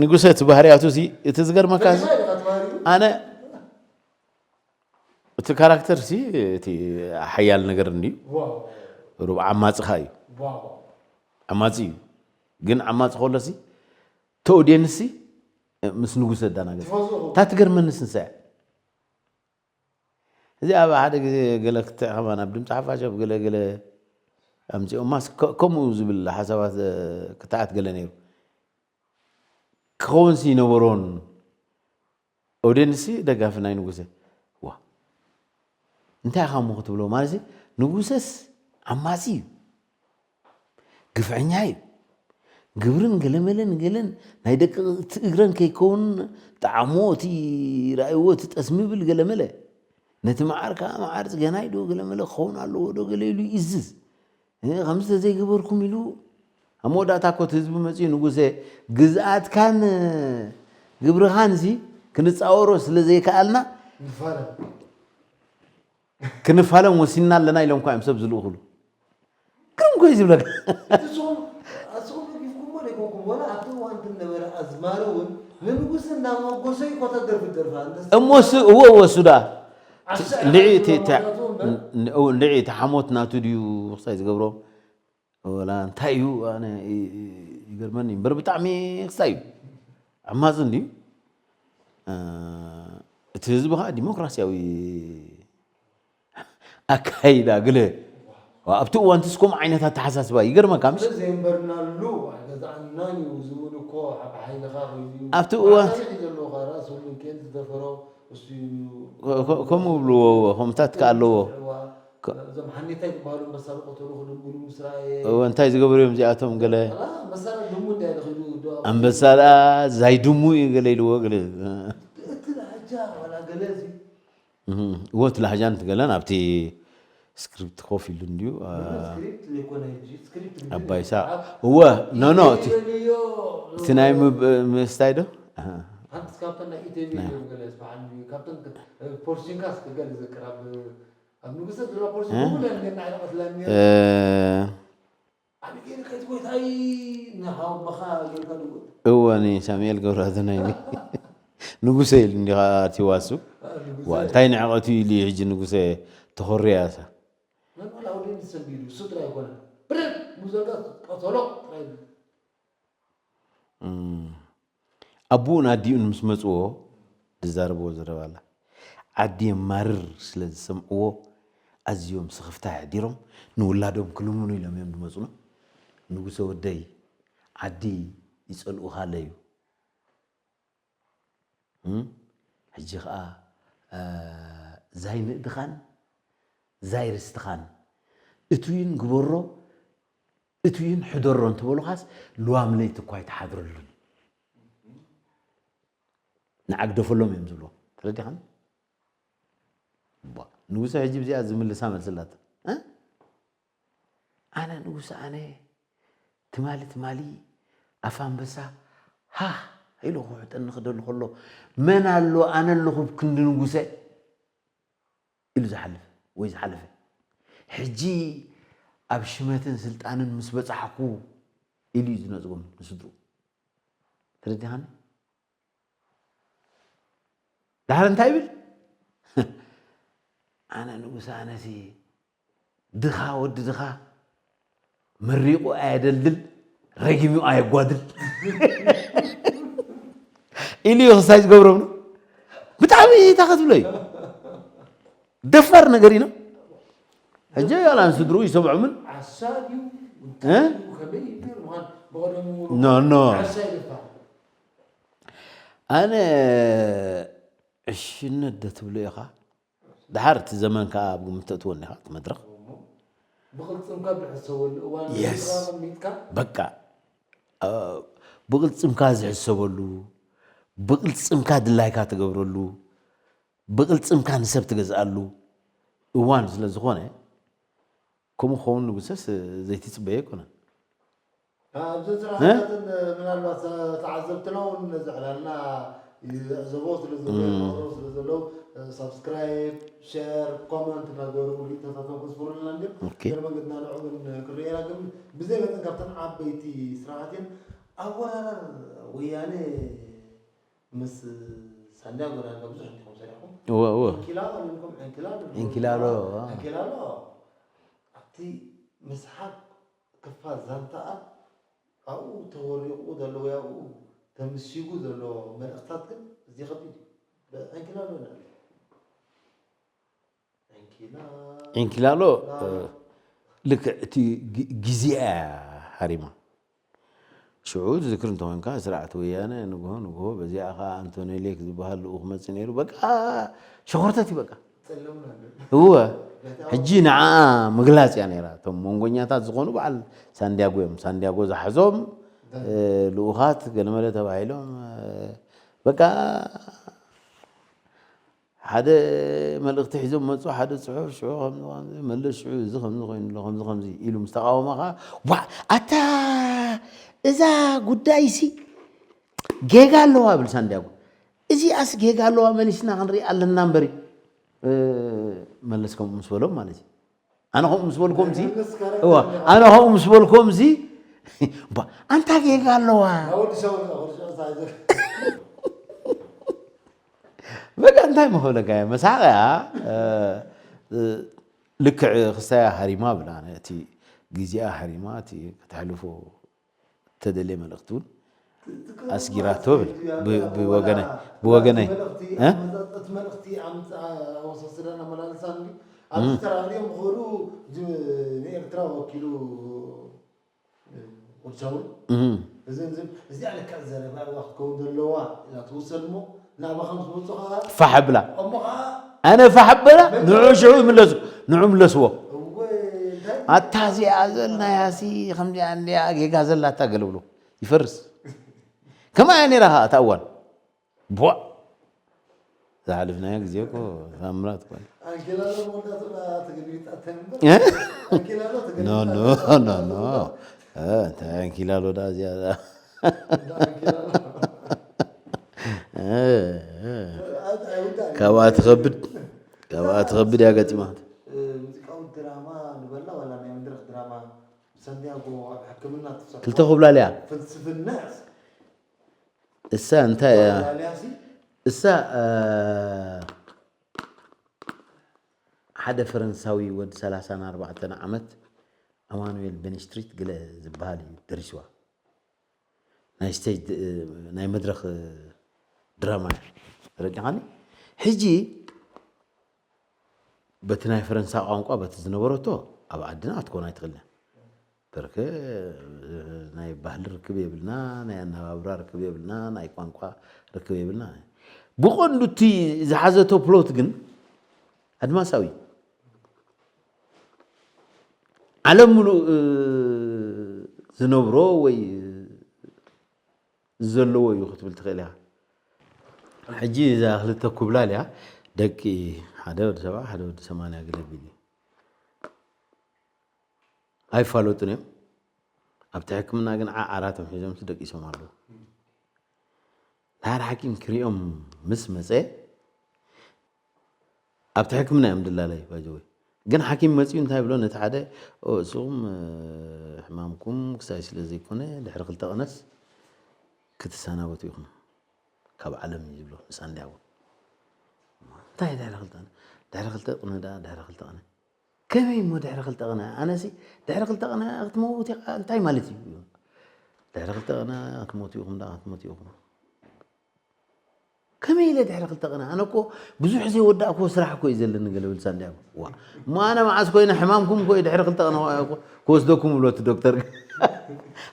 ንጉሰ እቲ ባህርያቱ እዚ፣ እቲ ዝገርመካ እዚ፣ ፈሊኻ ኢኻ እቲ ባህሪኡ? ኣነ እቲ ካራክተር ሲ እቲ ሓያል ነገር እንድዩ። ዋው። ሩብ ዓማጺኻ እዩ። ዋው። ዓማጺ እዩ። ግን ዓማጺ ከሎ ሲ እቲ ኦድየንስ ሲ ምስ ንጉሰ እዳናገር። ትፈዝዎ። እታ ትገርመኒ ስንሳ እያ። እዚ ኣብ ሓደ ግዜ ገለ ክትዕ ከማን ኣብ ድምፂ ሓፋሽ ኣብ ገለ ገለ ኣምፂኦማስ ከ-፣ ከምኡ ዝብል ሓሳባት፣ እ፣ ክትዓት ገለ ነይሩ። ክኸውን ሲ ይነበሮን ኦድየንስ ደጋፊ ናይ ንጉሰ። ዋ። እንታይ ኢኻ እሞ ክትብሎ? ማለት ንጉሰስ ዓማጺ እዩ። ግፍዐኛ እዩ። ግብርን ገለመለን ገለን ናይ ደቂ እቲ እግረን ከይከውን ጣዕሞ እቲ ረኣይዎ እቲ ጠስሚ ብል ገለመለ። ነቲ መዓር ከኣ መዓር ጽገናይ ዶ ገለመለ ክኸውን ኣለዎ ዶ ገለ ኢሉ ይእዝዝ። እ፣ ከምዚ ተዘይገበርኩም ኢሉ ኣብ መወዳእታ እኮ እቲ ህዝቢ መጺኡ ንጉሰ ግዝኣትካን ግብርኻን ሲ ክንጻወሮ ስለ ዘይከኣልና ንፋለም። ክንፋለም ወሲንና ኣለና ኢሎም እኳ እዮም ሰብ ዝልእኹሉ። ግርም እኮ እዩ ዝብለካ። እቲ ስኹም፣ ኣስኹም ደጊፍኩምዎ ደይኮንኩም፣ ወላ ኣብቲ እዋን እቲ ነበረ ኣዝማሪ እውን ንንጉስ እናመጎሰ እዩ ኮታ ደርፊ ደርፋ። እንተስ-፣ እሞ ስ-፣ እዎ፣ እዎ፣ ሱዳ። ዓሻ እንድዒ ኢኻ እቲ፣ እቲ፣ ትብሎ ማለት እውን በር-፣ ን-፣ እው፣ እንድዒ እቲ ሓሞት ናቱ ድዩ ክሳይ ዝገብሮ? ወላ እንታይ እዩ? ኣነ ይ-፣ ይ-፣ ይገርመኒ እምበር ብጣዕሚ ክሳይ እዩ። ዓማጺ እንድዩ። እ፣ እቲ ህዝቢ ኸዓ ዲሞክራሲያዊ ኣካይዳ ግለ። ኣብቲ እዋን ትስኩም ዓይነት ኣተሓሳስባ ይገርመካ፣ ምሽ? ስለ ዘየንበርናሉ ኣይገዛእናን እዩ ዝብል እኮ፣ ኣብ ሓይልኻ ኮይኑ ኣብቲ እዋን ኣሳልጥ እዩ ዘለዎ፣ ራእሲ ወልደሚካኤል ዝደፈሮ እሱ እዩ። ከ-፣ ከ-፣ ከምኡ ብልዎ፣ ከምታት ከ ኣለዎ። እዋ፣ ከ- እዞም ሓኔታይ ዝበሃሉ ኣንበሳ ዝቐተሉ ክድምብሉ ምስ ረኣየ። እወ፣ እንታይ ዝገበሩ እዮም እዚኣቶም ገለ? ኣላ፣ ኣንበሳ ድሙ እንታይ ኢሉ ኺዱ ዶ-፣ ኣንበሳ ደኣ ዛይ ድሙ እዩ ገለ ኢልዎ ገለ። እቲ ላህጃ ዋላ ገለ እዚ እህ፣ እወ፣ እቲ ላህጃ እንትገለን ኣብቲ ስክሪፕት ኮፍ ኢሉ እንድዩ፣ አ፣ ስክሪፕት ዘይኮነ ሕጂ፣ ስክሪፕት ግን ኣባይ ሳዕ። ኣብ እወ፣ ኖ፣ ኖ፣ እቲ፣ ኢተዮ እቲ ናይ ምብ-፣ ምስታይ ዶ? ኣሃ። ሓንቲ ካብተን ናይ ኢተዮ ናይ ገለ ዝበሃል እንድዩ፣ ካብተን ክ-፣ ፖርሲንካስ ክገል ዝክር ኣብ፣ ኣብ ንጉሰ ድሮ ፖርሲን እ? ብሙሉ ያን ጌርና ኣይነቐትላን እ፣ ጌርና። ኣቢጌል ከይት ጎይታይ ንሃው መኻ ጌርካ ድወት። እወ፣ ንሳሙኤል ገብረኣዶናይ ኒ-፣ ንጉሰ ኢሉ እንዲኻ ኣትይዋ እሱ። አ፣ ንጉሰ። ዋ፣ እንታይ ንዕቐቱ ኢሉ እዩ ሕጂ ንጉሰ ተኾርያ እሳ። መን ወላ ኣውዴን ዝሰንቢዱ፣ እሱ ጥራይ ኣይኮነን። ብረት፣ ሙዘጋ ቀተሎ ጥራይ። እም። ኣቦኡን ኣዲኡን ምስ መጽዎ ዝዛረብዎ ዘረባ ኣላ። ዓዲ የማርር ስለ ዝሰምዕዎ ኣዝዮም ስኽፍታ የሕዲሮም ንውላዶም ክልምኑ ኢሎም እዮም ዝመጹና። ንጉሰ ወደይ፣ ዓዲ ይጸልኡኻ ኣለዩ። እም? ሕጂ ኸኣ፣ እ፣ ዛይ ንእድኻን ዛይ ርስትኻን እቱይን ግበሮ፣ እቱይን ሕደሮ እንተበሉኻስ፣ ልዋም ለይቲ እኳ ኣይትሓድረሉን። ንዓ ግደፈሎም እዮም ዝብልዎ። ተረዲኻኒ? እባ፣ ንጉሰ ሕጂ ብዚኣ ዝምልሳ መልሲ ኣላቶ። እ? ኣነ ንጉሰ ኣነ ትማሊ ትማሊ ኣፍ ኣንበሳ ሃህ ኢሉ ክውሕጠኒ ክደሊ ከሎ፣ መን ኣሎ ኣነ ኣለኹ ኣብ ክንዲ ንጉሰ ኢሉ ዝሓልፍ ወይ ዝሓለፈ። ሕጂ ኣብ ሽመትን ስልጣንን ምስ በጻሕኩ ኢሉ እዩ ዝነጽጎም ንስድርኡ። ተረዲኻኒ? ድሓር እንታይ ይብል? ኣነ ንጉሰ ኣነሲ ድኻ ወዲ ድኻ መሪቑ ኣየደልድል፣ ረጊሙ ኣየጓድል ኢሉ እዩ ክሳይ ዝገብሮም ነው። ብጣዕሚ እታ ክትብሎ እዩ። ደፋር ነገር ኢና። ሕጂ ያላን ስድሩ ይሰምዑምን? ዓሳ ድዩ? እ? እንታይ ድዩ? ከመይ ይብል ምዃን ብቐደሙ ኖ፣ ኖ። ዓሳ ይደፋር። ኣነ ዕሽነት ዶ ትብሎ ኢኻ? ድሓር እቲ ዘመን ከኣ ኣብ ግምት ተእትዎ እኒኻ፣ እቲ መድረኽ። እሞ ብቕልጽምካ ብሕሰበሉ እዋን yes። ኣቐሚጥካ በቃ፣ እ፣ ብቕልጽምካ ዝሕሰበሉ፣ ብቕልጽምካ ድላይካ ትገብረሉ፣ ብቕልጽምካ ንሰብ ትገዝኣሉ እዋን ስለ ዝኾነ፣ ከምኡ ክኸውን ንጉሰስ ዘይትጽበዮ ኣይኮነን። ኣብዚ እ? ስራሕታትን ምናልባት ተዓዘብትና እውን ነዚ ዕላልና ይዕዘቦ ስለ ዘለዉ፣ እም። ይመኽሮ ስለ ዘለዉ፣ ሳብስክራይብ፣ ሸር፣ ኮመንት እናገበሩ ሪኢቶታቶም ከስፍሩልና እንድዮም። ኦኬ። እግረ መንገድና ንዕኡ እውን ክርእየና ግን ብዘይ መጠን ካብተን ዓበይቲ ስራሕትን ኣወራራር ወያነ ምስ ሳንዲያጎ ዳርጋ ብዙሕ እንዲኹም ሰሪሕኩም። እወ፣ እወ። ዕንኪላሎ ኣለኩም፣ ዕንኪላሎ። ዕንኪላሎ፣ እዋ። ዕንኪላሎ ኣብቲ ምስሓቅ ክፋል ዛንታኣ ኣብኡ ተወሪቑ ዘሎ ወይ ኣብኡ ተምሲጉ ዘሎ መልእኽታት ግን እዚ ከቢድ እዩ። ዕንኪላሎ ንርኢ። ዕንኪላሎ። ዕንኪላሎ፣ እ፣ ልክዕ እቲ ግ-፣ ግዜኣ እያ ሃሪማ። ሽዑ ትዝክር እንተኾንካ፣ ስርዓት ወያነ ንግሆ ንግሆ፣ በዚኣ ኸዓ ኣንቶኒ ሌክ ዝበሃል ልኡኽ መጽእ ነይሩ። በቃ ሸኾርተት እዩ በቃ። ጸለሙና እንደ እወ። ነቲ ሕጂ ንዓ ምግላጽ እያ ነይራ። እቶም መንጎኛታት ዝኾኑ በዓል ሳንዲያጎ እዮም። ሳንዲያጎ ዝሓዞም፣ እ፣ ልኡኻት ገለመለ ተባሂሎም፣ እ፣ በቃ ሓደ መልእኽቲ ሒዞም መጹ፣ ሓደ ጽሑፍ፣ ሽዑ ከምዚ፣ ከምዚ፣ መለስ ሽዑ እዚ ከምዚ ኮይኑ ኣሎ፣ ከምዚ፣ ከምዚ ኢሉ ምስ ተቓወመ ኸዓ፣ "ዋእ፣ ኣታ እዛ ጉዳይሲ ጌጋ ኣለዋ" ይብል ሳንዲያጎ። "እዚኣስ ጌጋ ኣለዋ፣ መሊስና ክንርኢ ኣለና እምበሪ" እ፣ መለስ ከምኡ ምስ በሎም ማለት እዩ። ኣነ ከምኡ ምስ በልኩምሲ፣ ናይ መለስ ካራክተር እዋ፣ እንዲኻ። ኣነ ከምኡ ምስ በልኩምሲ፣ እባ፣ ኣንታ ጌጋ ኣለዋ። ናይ ወዲ ሻውል፣ ወዲ ሻውል ሳይዘ። በቃ እንታይ ምኽብለካ እየ፣ መሳቕያ፣ እ፣ እ፣ ልክዕ ክስታያ ሃሪማ ብላ፣ ኣነ እቲ ግዜኣ ሃሪማ፣ እቲ ከተሕልፎ እተደልየ መልእኽቲ እውን ኣስጊራቶ ብል። ብ-፣ ብወገነይ፣ ብወገነይ። እቲ መልእኽቲ እ? ኣመጻጽ-፣ እቲ መልእኽቲ ኣምጽኣ ወሰስዳን ኣመላልሳን ድዩ? ኣብዚ እም። ተራእዮም ክኸዱ ጅ-፣ ንኤርትራ ወኪሉ ወዲ ሻውል። እም። እዚ፣ እዚ፣ እዚኣ ልክዕ ዘረባ እዋ ክትከውን ዘለዋ ኢላ ትውሰድ እሞ፣ ናባኻ ምስ መጹ ኸዓ ፋሕ ኣብላ። እሞ ኸዓ ኣነ ፋሕ ኣብላ፣ ንዑ ሽዑ ይምለሱ፣ ንዑ ምለስዎ። እወ፣ እንታይ? ኣታ እዚኣ ዘልናያሲ ከምዚኣ እንድያ ጌጋ ዘላታ ገለ ብሎ። ይፈርስ። ከምኣ እያ ነይራ ኸዓ እታ እዋን። ቧእ! ዝሓለፍናዮ ግዜ እኮ ታምራት እኮ እዩ። ኣንኬላሎ መወዳእትኡ ደኣ ተገልቢጣ እምበር። እ? ኣንኬላሎ ተገልቢጣ ኖ፣ ኖ፣ ኖ፣ ኖ። እ፣ እንታይ ኣንኪላሎ ደኣ እዚኣ ደኣ። እንዳ ኣንኬላሎ። እ፣ እ። ኣይ፣ ኣይውዳእን እዩ። ካብኣ ትኸብድ፣ ካብኣ ትኸብድ እያ ገጢማት። እ፣ ሙዚቃዊ ድራማ ንበላ ዋላ ናይ መድረኽ ድራማ? ሳንዲያጎ ኣብ ሕክምና ትሰርሖ ክልተ ኮብላልያ። ፍልስፍና እሳ እንታይ እያ? ኮብላልያ ሲ? እሳ፣ እ፣ ሓደ ፈረንሳዊ ወዲ ሰላሳን ኣርባዕተን ዓመት ኣማኑኤል ቤንስትሪት ገለ ዝበሃል እዩ ደሪስዋ። ናይ ስቴጅ ድ-፣ ናይ መድረኽ ድራማ እያ። ተረዲኻኒ? ሕጂ በቲ ናይ ፈረንሳ ቋንቋ በቲ ዝነበረቶ ኣብ ዓድና ክትኮን ኣይትኽእልን እያ። በርከ ናይ ባህሊ ርክብ የብልና፣ ናይ ኣነባብራ ርክብ የብልና፣ ናይ ቋንቋ ርክብ የብልና። ብቐንዱ እቲ ዝሓዘቶ ፕሎት ግን ኣድማሳዊ። ዓለም ምሉእ፣ እ፣ ዝነብሮ ወይ ዘለዎ እዩ ክትብል ትኽእል ኢኻ። ሕጂ እዛ ክልተ ኩብላል እያ፣ ደቂ ሓደ ወዲ ሰብዓ፣ ሓደ ወዲ ሰማንያ ገለ ቢል እዩ። ኣይፋለጡን እዮም። ኣብቲ ሕክምና ግን ዓዓራቶም ሒዞምሲ ደቂሶም ኣለዉ። ድሓር ሓኪም ክሪኦም ምስ መጸ፣ ኣብቲ ሕክምና እዮም ድላለይ፣ by the way። ግን ሓኪም መጺኡ እንታይ ብሎ ነቲ ሓደ፣ "ኦ፣ እስኹም፣ እ፣ ሕማምኩም ክሳይ ስለ ዘይኮነ፣ ድሕሪ ክልተ ቀነስ ክትሰናበቱ ኢኹም ካብ ዓለም" እዩ ዝብሎ ንሳንዲያጎ። እንታይ ድሕሪ ክልተ ቀነ? ድሕሪ ክልተ ቀነ ደኣ፣ ድሕሪ ክልተ ቀነ? ከመይ እሞ ድሕሪ ክልተ ቀነ? ኣነሲ ድሕሪ ክልተ ቀነ ክትመውት ኢኻ እንታይ ማለት እዩ? ድሕሪ ክልተ ቀነ ክትሞቱ ኢኹም ደኣ፣ ክትሞቱ ኢኹም። ከመይ ኢለ ድሕሪ ክልተ ቀነ? ኣነ እኮ ብዙሕ ዘይወዳእክዎ ስራሕ እኮ እዩ ዘለኒ ገለ ብል ሳንዲያጎ። ዋ፣ እሞ ኣነ መዓስ ኮይነ ሕማምኩም እኮ እዩ ድሕሪ ክልተ ቀነ እኮ ክወስደኩም ብሎ እቲ ዶክተር።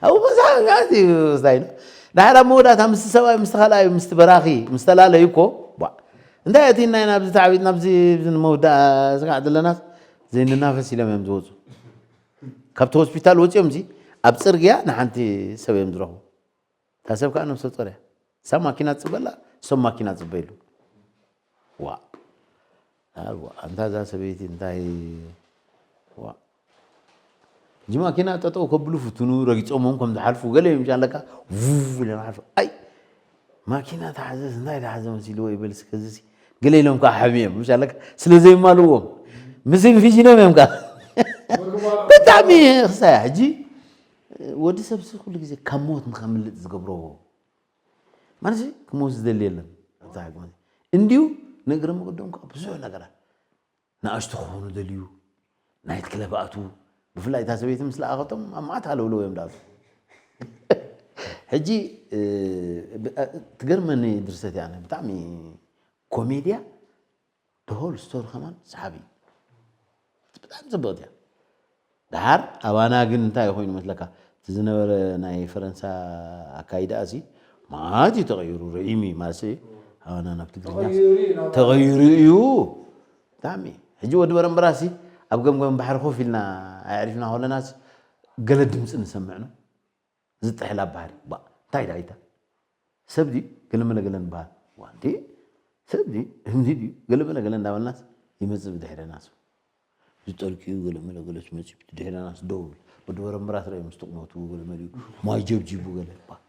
ኣብኡ መሳቕቃት እዩ ስታይሉ። ድሓር ኣብ መወዳእታ ምስቲ ሰብኣይ፣ ምስቲ ካልኣዩ፣ ምስቲ በራኺ ምስ ተላለዩ እኮ፣ ዋ፣ እንታይ እቲ ናይ ናብዚ ተዓቢጥና ኣብዚ ኣብዚ ንመወዳእ ስጋዕ ዘለናስ ዘይንናፈስ ኢሎም እዮም ዝወፁ። ካብቲ ሆስፒታል ወፂኦም ዚ ኣብ ፅርግያ ንሓንቲ ሰብ እዮም ዝረኽቡ። እታ ሰብ ከዓ ነፍሰ ጡር እያ። እሳ ማኪና ትፅበላ፣ እሶም ማኪና ትፅበይሉ። ዋ ኣልዋ፣ ኣንታ እዛ ሰበይቲ እንታይ ዋ። እጂ ማኪና ጠጠው ከብሉ ፍትኑ፣ ረጊፆም እውን ከም ዝሓልፉ ገለ እዮም ኣለካ። ው ኢለ ንሓልፉ። ኣይ ማኪና ተሓዘስ እንታይ ተሓዘ መሲልዎ ይበልስ ከዝሲ ገለ ኢሎም ከዓ ሓሚዮም ምስ ኣለካ ስለ ዘይማልዎም ምስ ኢንፊጂኖም እዮም ከዓ ብጣዕሚ ክሳያ ሕጂ ወዲ ሰብ ሲ ኩሉ ግዜ ካብ ሞት ንኸምልጥ ዝገብሮ ማለት ክሞት ዝደሊ የለን ኣብዛ ዓቅሚ እንዲዩ ንእግረ መገዶም ከዓ ብዙሕ ነገራት ንኣሽቱ ክኾኑ ደልዩ ናይት ክለብ ኣቱ ብፍላይ እታ ሰበይቲ ምስ ለኣኸቶም ኣብ ማዓት ኣለውለው እዮም ዳኣቱ ሕጂ ትገርመኒ ድርሰት እያ ብጣዕሚ ኮሜድያ ደሆል ስቶሪ ከማን ሰሓቢ ብጣዕሚ ፅብቕቲ እያ ደሓር ኣባና ግን እንታይ ኮይኑ መስለካ እቲ ዝነበረ ናይ ፈረንሳ ኣካይዳ ሲ ማዓት እዩ ተቐይሩ ርዒም እዩ ማለት ኣባና ናብ ትግርኛ ተቐይሩ እዩ ብጣዕሚ ሕጂ ወዲ በረምበራሲ ኣብ ገምገም ባሕሪ ኮፍ ኢልና ኣዕሪፍና ከለናስ ገለ ድምፂ ንሰምዕ ነው ዝጥሕል ኣብ ባህሪ ባ እንታይ ዳይታ ሰብ ድዩ ገለመለ ገለ ንበሃል ዋንቲ ሰብ ድዩ እምኒ ድዩ ገለመለ ገለ እንዳበልናስ ይመፅእ ብድሕረናስ ዝጠልቅዩ ገለመለ ገለ ትመፅእ ብድሕረናስ ደው ወዲ በረምበራስ ራእዮም ዝጥቕመቱ ገለመሊኡ ማይ ጀብጂቡ ገለ ባ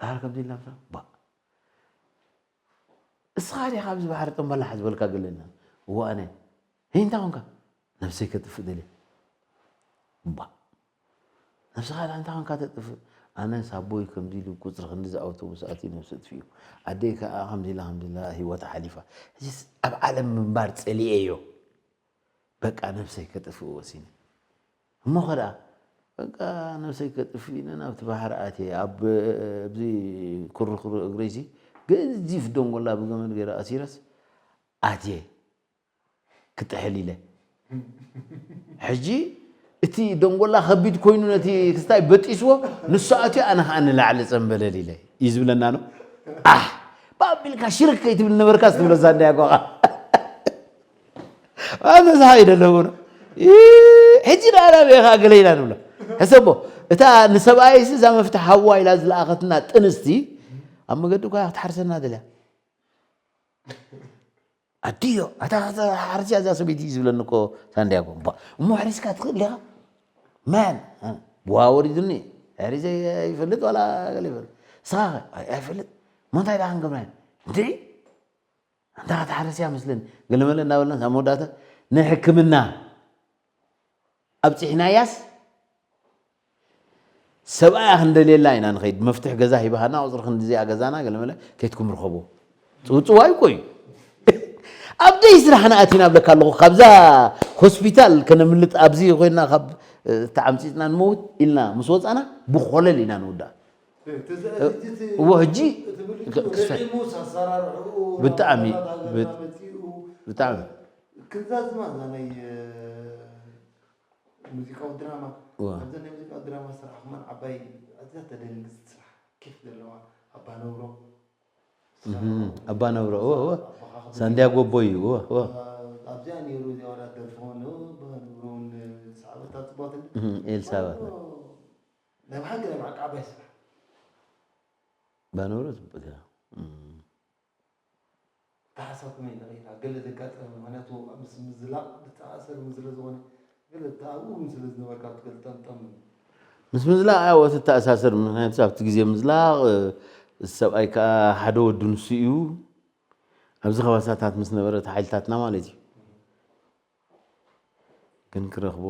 ዳር ከምዚ ኢልና ባ እስኻ ዲኻ ኣብዚ ባሕሪ ጠምበላሕ ዝበልካ ገለና እዎ ኣነ እንታይ ኮንካ ነብሰይ ከጥፍእ ደልየ ባ ነብስኻ ዳ እንታይ ኮንካ ተጥፍእ ኣነ ሳቦይ ከምዚ ኢሉ ቁፅሪ ክንዲ ዝኣውቶቡስ ኣትዩ ነብሲ ኣጥፊኡ ኣደይ ከዓ ከምዚ ኢላ ከምዚ ኢላ ህይወታ ሓሊፋ ሕጂስ ኣብ ዓለም ምንባር ፀሊኤዮ በቃ ነብሰይ ከጥፍእ ወሲነ እሞ ኸ ደኣ በቃ ነብሰይ ከጥፍእ ኢለ ናብቲ ባሕሪ ኣትየ ኣብዚ ኩርኩር እግረይሲ ገዚፍ ደንጎላ ብገመድ ገይረ ኣሲረስ ኣትየ ክጥሕል ኢለ ሕጂ እቲ ደንጎላ ከቢድ ኮይኑ ነቲ ክስታይ በጢስዎ ንሱ ኣትዩ ኣነ ከዓ ንላዕሊ ፀንበለል ኢለ እዩ ዝብለና ነው ኣህ ባቢልካ ሽርክ ከይትብል ነበርካ ስትብሎ እዛ እንዳያ ጓቃ ኣመዝሃ ይደለዎ ነው ሕጂ ደኣ ናበይ ከዓ ገለ ኢና ንብሎ ሕሰቦ እታ ንሰብኣይሲ እዛ መፍትሒ ሃዋ ኢላ ዝለኣኸትና ጥንስቲ ኣብ መገዲ እኳ ክትሓርሰና ደልያ ኣድዮ ኣታ ሓርሲ እዛ ሰበይቲ እዩ ዝብለኒ እኮ ሳንዲያጎ እሞ ሕሪስካ ትኽእል ዲኻ መን ብዋ ወሪዱኒ ሕሪሰ ይፈልጥ ዋላ ገለ ይፈልጥ ስኻ ኣይፈልጥ ሞ እንታይ ደኣ ክንገብራ እንድዒ ኣንታ ክትሓርስ እያ መስለኒ ገለመለ እናበልና ኣብ መወዳእታ ንሕክምና ኣብፂሕናያስ ሰብኣያ ክንደልየላ ኢና ንኸይድ መፍትሕ ገዛ ሂባሃና ቁፅሪ ክንዲዚኣ ገዛና ገለመለ ከይትኩም ርኸቦ ፅውፅዋይ እኮ እዩ ኣብ ደይ ስራሕና ኣቲና ብለካ ኣለኹ ካብዛ ሆስፒታል ከነምልጥ ኣብዚ ኮይና ካብ ተዓምፂፅና ንመውት ኢልና ምስ ወፃና ብኮለል ኢና ንውዳእ እዎ ሕጂ ብጣዕሚ ብጣዕሚ ክዛ ዝማ እዛ ናይ ሙዚቃዊ ድራማ ኣብዛ ናይ ሙዚቃዊ ድራማ ስራሕ ከማን ዓባይ ኣዝያ ተደንግፅ ስራሕ ኬፍ ዘለዋ ኣባ ነብሮ ኣባ ነብሮ እዎ እዎ ሳንዲያጎ ቦይ እዎ እዎ ኣብዚኣ ነይሩ እዚኣ ወላ ደርፊ ኾን ኣባ ነብሮ እውን ሰዓበታ ፅቡቅ ኤልሳባት ናይ ብሓቂ ናይ ብሓቂ ዓባይ ስራሕ ባነብሮ ፅቡቅ እያ ተሓሳብ ከመይ ንኽእል ገለ ዘጋጠመ ምክንያቱ ምስ ምዝላቕ ዝተኣሰር ስለ ዝኾነ ገለ ኣብኡ እውን ስለ ዝነበርካ ትገልጠምጠም ምስ ምዝላቕ ያው እቲ ተኣሳሰር ምክንያቱ ኣብቲ ግዜ ምዝላቕ ሰብኣይ ከዓ ሓደ ወዱ ንሱ እዩ ኣብዚ ከባሳታት ምስ ነበረ እቲ ሓይልታትና ማለት እዩ ግን ክረኽቦ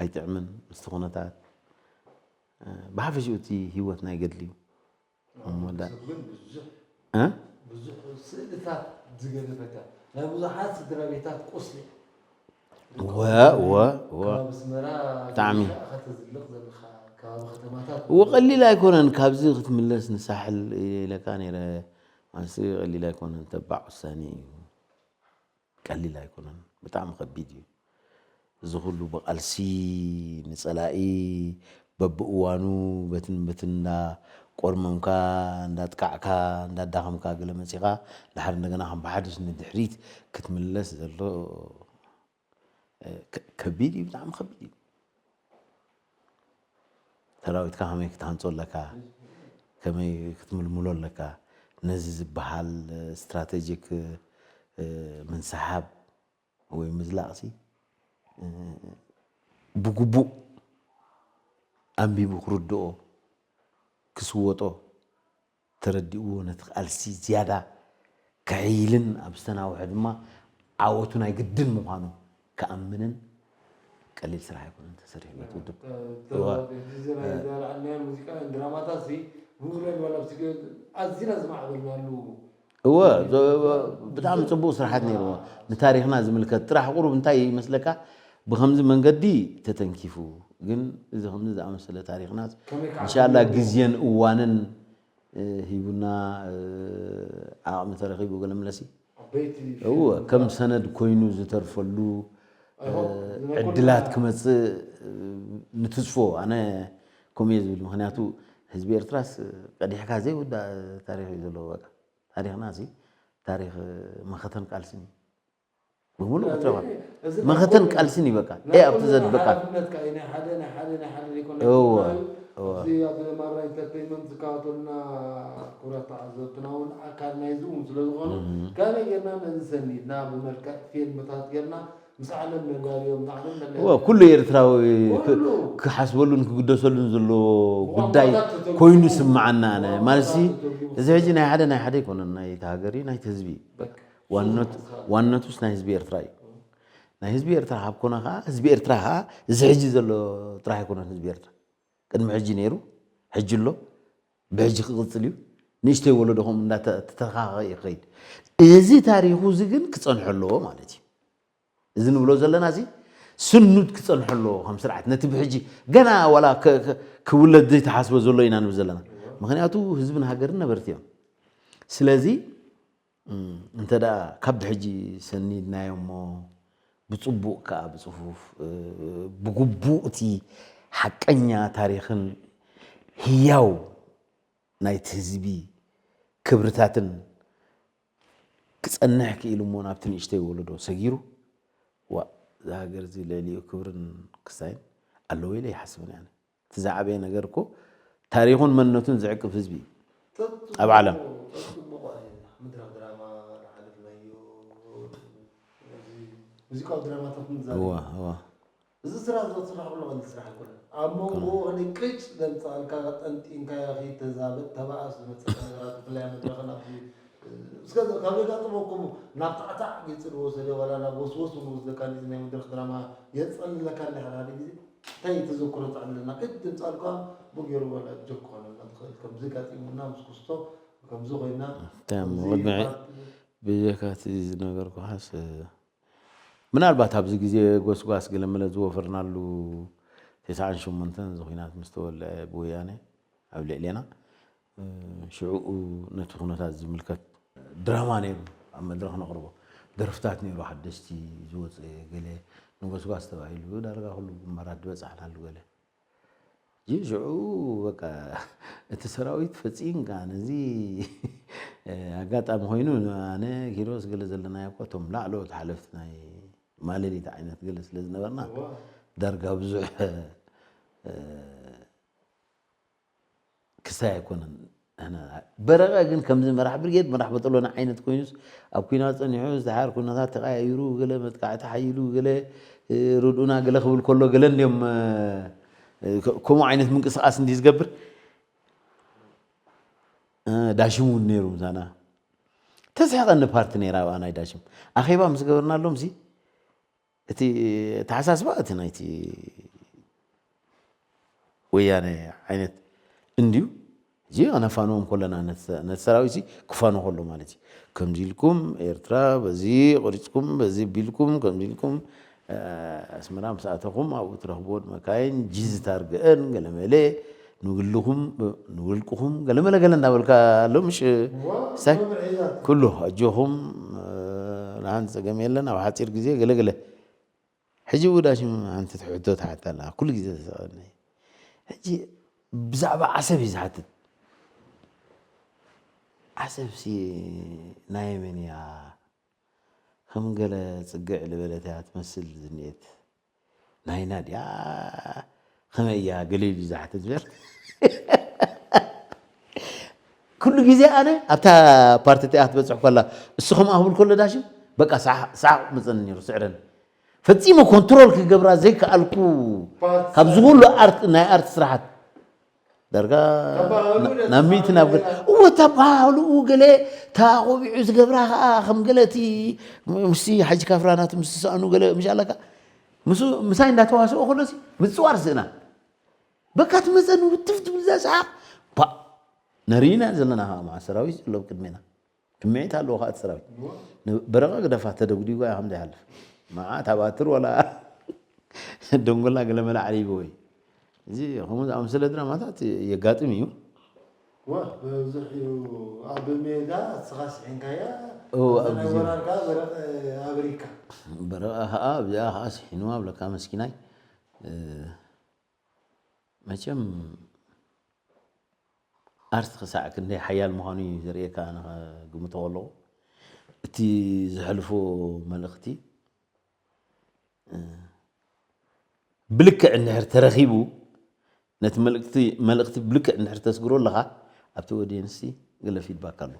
ኣይጥዕምን ምስቲ ኩነታት ብሓፈሽኡ እቲ ህይወት ናይ ገድሊ እዩ ብዙሕ ስእልታት ዝገደፈት እያ ናይ ብዙሓት ስድራ ቤታት ቁስሊ ወ ወ ወ ብጣዕሚ ወ ቀሊል ኣይኮነን ካብዚ ክትምለስ ንሳሕል ኢለካ ነረ ማለትሲ ቀሊል ኣይኮነን ተባዕ ውሳኔ እዩ ቀሊል ኣይኮነን ብጣዕሚ ከቢድ እዩ እዚ ኩሉ ብቃልሲ ንፀላኢ በብእዋኑ በትን በትን እንዳ ቆርመምካ እንዳጥቃዕካ እንዳዳኸምካ ገለ መጺኻ ድሓር እንደገና ከም ብሓድሽ ንድሕሪት ክትምለስ ዘሎ ከቢድ እዩ፣ ብጣዕሚ ከቢድ እዩ። ሰራዊትካ ከመይ ክትሃንጾ ኣለካ፣ ከመይ ክትምልምሎ ኣለካ፣ ነዚ ዝበሃል ስትራቴጂክ ምንስሓብ ወይ ምዝላቕሲ ብግቡእ ኣንቢቡ ክርድኦ ክስወጦ ተረዲእዎ ነቲ ቃልሲ ዝያዳ ከሕይልን ኣብ ዝተናውሐ ድማ ዓወቱ ናይ ግድን ምዃኑ ክኣምንን ቀሊል ስራሕ ኣይኮነን ተሰሪሑ ነቲ ውድብ። እወ። ሙዚቃ ድራማታት ሲ ብሙሉአን ዋላ ኣዝና ዝማዕበልናሉ እወ ብጣዕሚ ፅቡቅ ስራሓት ነይርዎ። ንታሪክና ዝምልከት ጥራሕ ቁሩብ እንታይ ይመስለካ ብከምዚ መንገዲ ተተንኪፉ ግን እዚ ከምዚ ዝኣመሰለ ታሪክና እንሻላ ግዜን እዋንን ሂቡና ዓቕሚ ተረኺቡ ገለ መለሲ እወ ከም ሰነድ ኮይኑ ዝተርፈሉ ዕድላት ክመፅእ ንትፅፎ ኣነ ከምኡ እየ ዝብል ምክንያቱ ህዝቢ ኤርትራስ ቀዲሕካ ዘይውዳእ ታሪክ እዩ ዘለዎ በቃ ታሪኽና እዚ ታሪኽ መኸተን ቃልስን እዩ። ብምሉእ ክትረባ መኸተን ቃልስን እዩ በቃ ኤ ኣብቲ ዘድ በቃ ሓላፍነትካ እዩ ናይ ሓደ ናይ ሓደ ናይ ሓደ ዘይኮነ እወ እወ እዚ ኣብ ማራ ኢንተርቴይንመንት ዝከታተሉና ክቡራት ተዓዘብትና እውን ኣካል ናይዚ እውን ስለ ዝኾኑ ከመይ ጌርና ነዚ ሰኒድና ብመልክዕ ፊልምታት ጌርና ምስ ዓለም ነላልዮም ንዓለም ነላልዮም እወ ኩሉ ኤርትራዊ ክሓስበሉን ክግደሰሉን ዘለዎ ጉዳይ ኮይኑ ስምዓና ኣነ ማለት እዚ ሕጂ ናይ ሓደ ናይ ሓደ ኣይኮነን ናይቲ ሃገር እዩ ናይቲ ህዝቢ እዩ ዋንነቱስ ናይ ህዝቢ ኤርትራ እዩ ናይ ህዝቢ ኤርትራ ካብ ኮነ ከዓ ህዝቢ ኤርትራ ከዓ እዚ ሕጂ ዘሎ ጥራሕ ኣይኮነን ህዝቢ ኤርትራ ቅድሚ ሕጂ ነይሩ ሕጂ ኣሎ ብሕጂ ክቕፅል እዩ ንእሽተይ ወለዶ ከምኡ እንዳተተኻኸ ይኸይድ እዚ ታሪኹ እዚ ግን ክፀንሖ ኣለዎ ማለት እዩ እዚ ንብሎ ዘለና እዚ ስኑድ ክፀንሖ ኣለዎ ከም ስርዓት ነቲ ብሕጂ ገና ዋላ ክውለድ ዘይተሓስቦ ዘሎ ኢና ንብል ዘለና ምክንያቱ ህዝብን ሃገርን ነበርቲ እዮም ስለዚ እንተ ደኣ ካብ ብሕጂ ሰኒድናዮ እሞ ብፅቡቕ ከዓ ብፅፉፍ ብግቡእ እቲ ሓቀኛ ታሪኽን ህያው ናይቲ ህዝቢ ክብርታትን ክጸንሕ ክኢሉ እሞ ናብቲ ንእሽተይ ወለዶ ሰጊሩ ዋእ እዛ ሃገር እዚ ልዕሊኡ ክብርን ክስታይን ኣለዎ ኢለ ኣይሓስብን እየ ኣነ። እቲ ዝዓበየ ነገር እኮ ታሪኹን መንነቱን ዝዕቅብ ህዝቢ እዩ ኣብ ዓለም። ሙዚቃዊ ድራማታት ንዛረብ እዋ እዋ እዚ ስራሕ እዚ ክትስራሕ ከሎ ቀሊል ስራሕ ኣይኮነን። ኣብ መንጎኡ ክንዲ ቅጭ ዘምፅኣልካ ጠንጢንካዮ ከይተዛበጥ ተባእስ ዝመፀካ ነገራት ብፍላይ ኣብ መድረኽን ኣብዚ እስከ ካብ የጋጥመኩም ናብ ታዕታዕ ገይሩ ዝወሰደ ዋላ ናብ ወስወስ እውን ዝወስደካ እንዲ ናይ መድረኽ ድራማ የፀልለካ እንዲ ሓደ ሓደ ግዜ እንታይ ተዘክሮ ተዕልለና ቅድም ፃልኳ ብገይሩ ዋላ ጆክ ክኾነልና ትኽእል ከምዚ ጋጢሙና ምስ ኩስቶ ከምዚ ኮይና እንታይ እሞ ከምዚ ቅድሚ ፓርት ብጀካ እቲ ዝነገርኩኻስ ምናልባት ኣብዚ ግዜ ጎስጓስ ገለመለ ዝወፈርናሉ ተስዓን ሸሞንተን እዚ ኹናት ምስ ተወልዐ ብወያነ ኣብ ልዕሌና ሽዕኡ ነቲ ኩነታት ዝምልከት ድራማ ነይሩ ኣብ መድረኽ ነቕርቦ ደርፍታት ነይሩ ሓደስቲ ዝወፀ ገለ ንጎስጓስ ተባሂሉ ዳርጋ ኩሉ ግንባራት ዝበፃሕናሉ ገለ ሽዑ በቃ እቲ ሰራዊት ፈፂምካ ነዚ ኣጋጣሚ ኮይኑ ኣነ ኪሮስ ገለ ዘለናዮ እኮ እቶም ላዕለዎት ሓለፍቲ ናይ ማለሊት ዓይነት ገለ ስለ ዝነበርና ዳርጋ ብዙሕ ክስታይ ኣይኮነን። ንሕና በረቐ ግን ከምዚ መራሕ ብርጌድ መራሕ በጠሎኒ ዓይነት ኮይኑስ ኣብ ኲናት ጸኒሑ ዝሓር ኩነታት ተቐያይሩ ገለ መጥቃዕቲ ሓይሉ ገለ ርድኡና ገለ ክብል ከሎ ገለ እንድዮም ከምኡ ዓይነት ምንቅስቓስ እንዲ ዝገብር ዳሽም እውን ነይሩ ምሳና ተስሕቐኒ ፓርቲ ነይራ ኣብኣ ናይ ዳሽም ኣኼባ ምስ ገበርናሎም ሲ እቲ ኣተሓሳስባ እቲ ናይቲ ወያነ ዓይነት እንድዩ እዚ ነፋንዎም ከለና ነቲ ሰራዊት ክፋኖ ከሎ ማለት እዩ ከምዚ ኢልኩም ኤርትራ በዚ ቆሪፅኩም በዚ ቢልኩም ከምዚ ኢልኩም ኣስመራ ምስ ኣተኹም ኣብኡ ትረኽብዎ መካይን ጂዚ ታርግአን ገለመለ ንግልኹም ንውልቅኹም ገለመለ ገለ እንዳበልካ ኣሎ ምሽ ሳይ ኩሉ ኣጆኹም ንሓንቲ ፀገም የለን ኣብ ሓፂር ግዜ ገለገለ ሕጂ ውዳሽም ሓንቲ ሕቶ ትሓታ ኣለካ ኩሉ ግዜ ተሰቀኒ ሕጂ ብዛዕባ ዓሰብ እዩ ዝሓትት ዓሰብሲ ናይ መን እያ? ከም ገለ ጽግዕ ዝበለት እያ ትመስል ዝኒኤት። ናይና ድያ? ከመይ እያ? ገለ ኢሉ ዝሓትት ዝበል። ኩሉ ግዜ ኣነ ኣብታ ፓርቲ እቲኣ ክትበጽሕ ከላ፣ እሱ ከምኣ ክብል ከሎ ዳሽም፣ በቃ ሰሓቕ፣ ሰሓቕ መጸኒ ነይሩ፣ ስዕረኒ። ፈጺመ ኮንትሮል ክገብራ ዘይከኣልኩ፣ ፓርቲ ካብዚ ኩሉ ኣርት፣ ናይ ኣርት ስራሓት። ዳርጋ ካብ ባህሉ ና-፣ ደስ ናብ ሚእቲ ናብ ገ-፣ ዝብል እወ፣ እታ ባህሉ ገለ፣ እታ ቆቢዑ ዝገብራ ከኣ ከም ገለ እቲ ምስቲ ሓጂ ካፍራ ናቱ ምስ ዝሰኣኑ ገለ፣ ምሽ ኣለካ? ምስ-፣ ምሳይ እንዳተዋስኦ ከሎሲ ምጽዋር ስእና። በቃ ትመጸኒ ውትፍ ትብል እዛ ሰሓቕ። ፓ! ነሪእና ዘለና ከኣ መዓ ሰራዊት ዘሎ ኣብ ቅድሜና። ስምዒት ኣለዎ ከኣ እቲ ሰራዊት። ን-፣ በረቐ ግደፋ ተደጉዲጉ እያ ከም ዘይሓልፍ። መዓ ታባትር ወላ ደንጎላ ገለ መለ ዓሊቡ ወይ። እዚ ከምኡ ዝኣመሰለ ድራማታት የጋጥም እዩ። ዋ፣ በብዝሕ እዩ። ኣብ ሜዳ እስኻ ስሒንካያ፣ እዎ፣ ኣብ ኣብ ናይ ግዜ ወራር ከኣ በረቐ ኣብሪካ። በረቐ ከኣ ኣብዚኣ ከኣ ስሒንዋ ብለካ መስኪናይ። እ፣ መቸም ኣርት ክሳዕ ክንደይ ሓያል ምዃኑ እዩ ዘርእየካ፣ ኣነ ክግምቶ ከለኹ። እቲ ዘሕልፎ መልእኽቲ፣ እ፣ ብልክዕ እንድሕር ተረኺቡ፣ ነቲ መልእኽቲ፣ መልእኽቲ ብልክዕ እንድሕር ተስግሮ ኣለኻ፣ ኣብቲ ኦድየንስ ገለ ፊድባክ ኣሎ።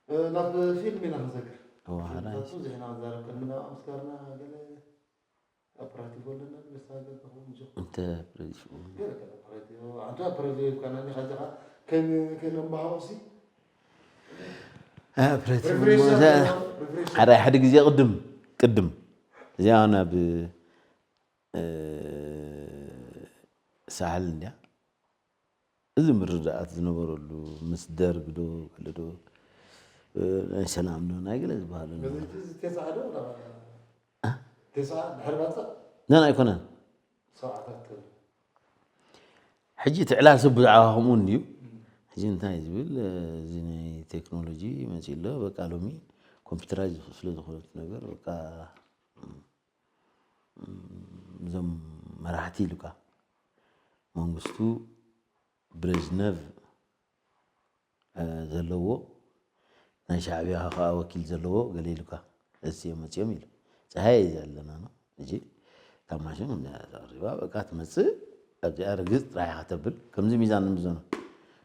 እ፣ ናብ ፊልም ኢና ክንሰግር። እዋ፣ ፊልምታት ሓራይ። ብዙሕ ኢና ክንዛረብ፣ ቅድሚ ናብ ኣምስጋርና ገለ ኦፕራቲቭ ኣለና፣ ንሳ ገለ ክኸውን ጆ። እንተ ፕሬዚፉ። ገለ ገለ ኦፕራቲቭ፣ ኣንተ ኦፕራቲቭ ይብካና፣ እኔ ኻጀኻ ከን-፣ ከነማሃውሲ። እ፣ ፕሬዚፉ ሪፍሬሽ ሞ-፣ ዘ-፣ ሪፍሬሽ። ሓደ፣ ሓደ ግዜ ቅድም፣ ቅድም። እዚኣ ናብ፣ እ፣ ሳሕል እንድያ። እዚ ምርድኣት ዝነበረሉ ምስ ደርግ ዶ ገለ ዶ፣ እ፣ ናይ ሰላም ዶ ናይ ገለ ዝበሃሉ ነበሩ። በዚ እቲ ተስዓ ዶ? እ? ተስዓ ድሕሪ ባጽዕ? ነን ኣይኮነን። ሰብዓታት ትብል። ሕጂ እቲ ዕላል ሰብ ብዛዕባ ከምኡ እንድዩ። ሕጂ እንታይ ዝብል፣ እዚ ናይ ቴክኖሎጂ መጺኡ ኣሎ። በቃ ሎሚ ኮምፒውተራይዝ ስለ ዝኾነት ነገር በቃ እዞም መራሕቲ ኢሉካ መንግስቱ ብሬዝነቭ፣ እ፣ ዘለዎ ናይ ሻዕቢያ ከኣ ወኪል ዘለዎ ገለ ኢሉካ፣ እዚኦም መጺኦም ኢሉ። ጸሃየ እዩ ዘለና ነው። ሕጂ ካብ ማሽን እንዳ ተቐሪባ በቃ ትመጽእ፣ ኣብዚኣ ርግጽ ጥራሕ ኢኻ ተብል፣ ከምዚ ሚዛን ንምዘኖ።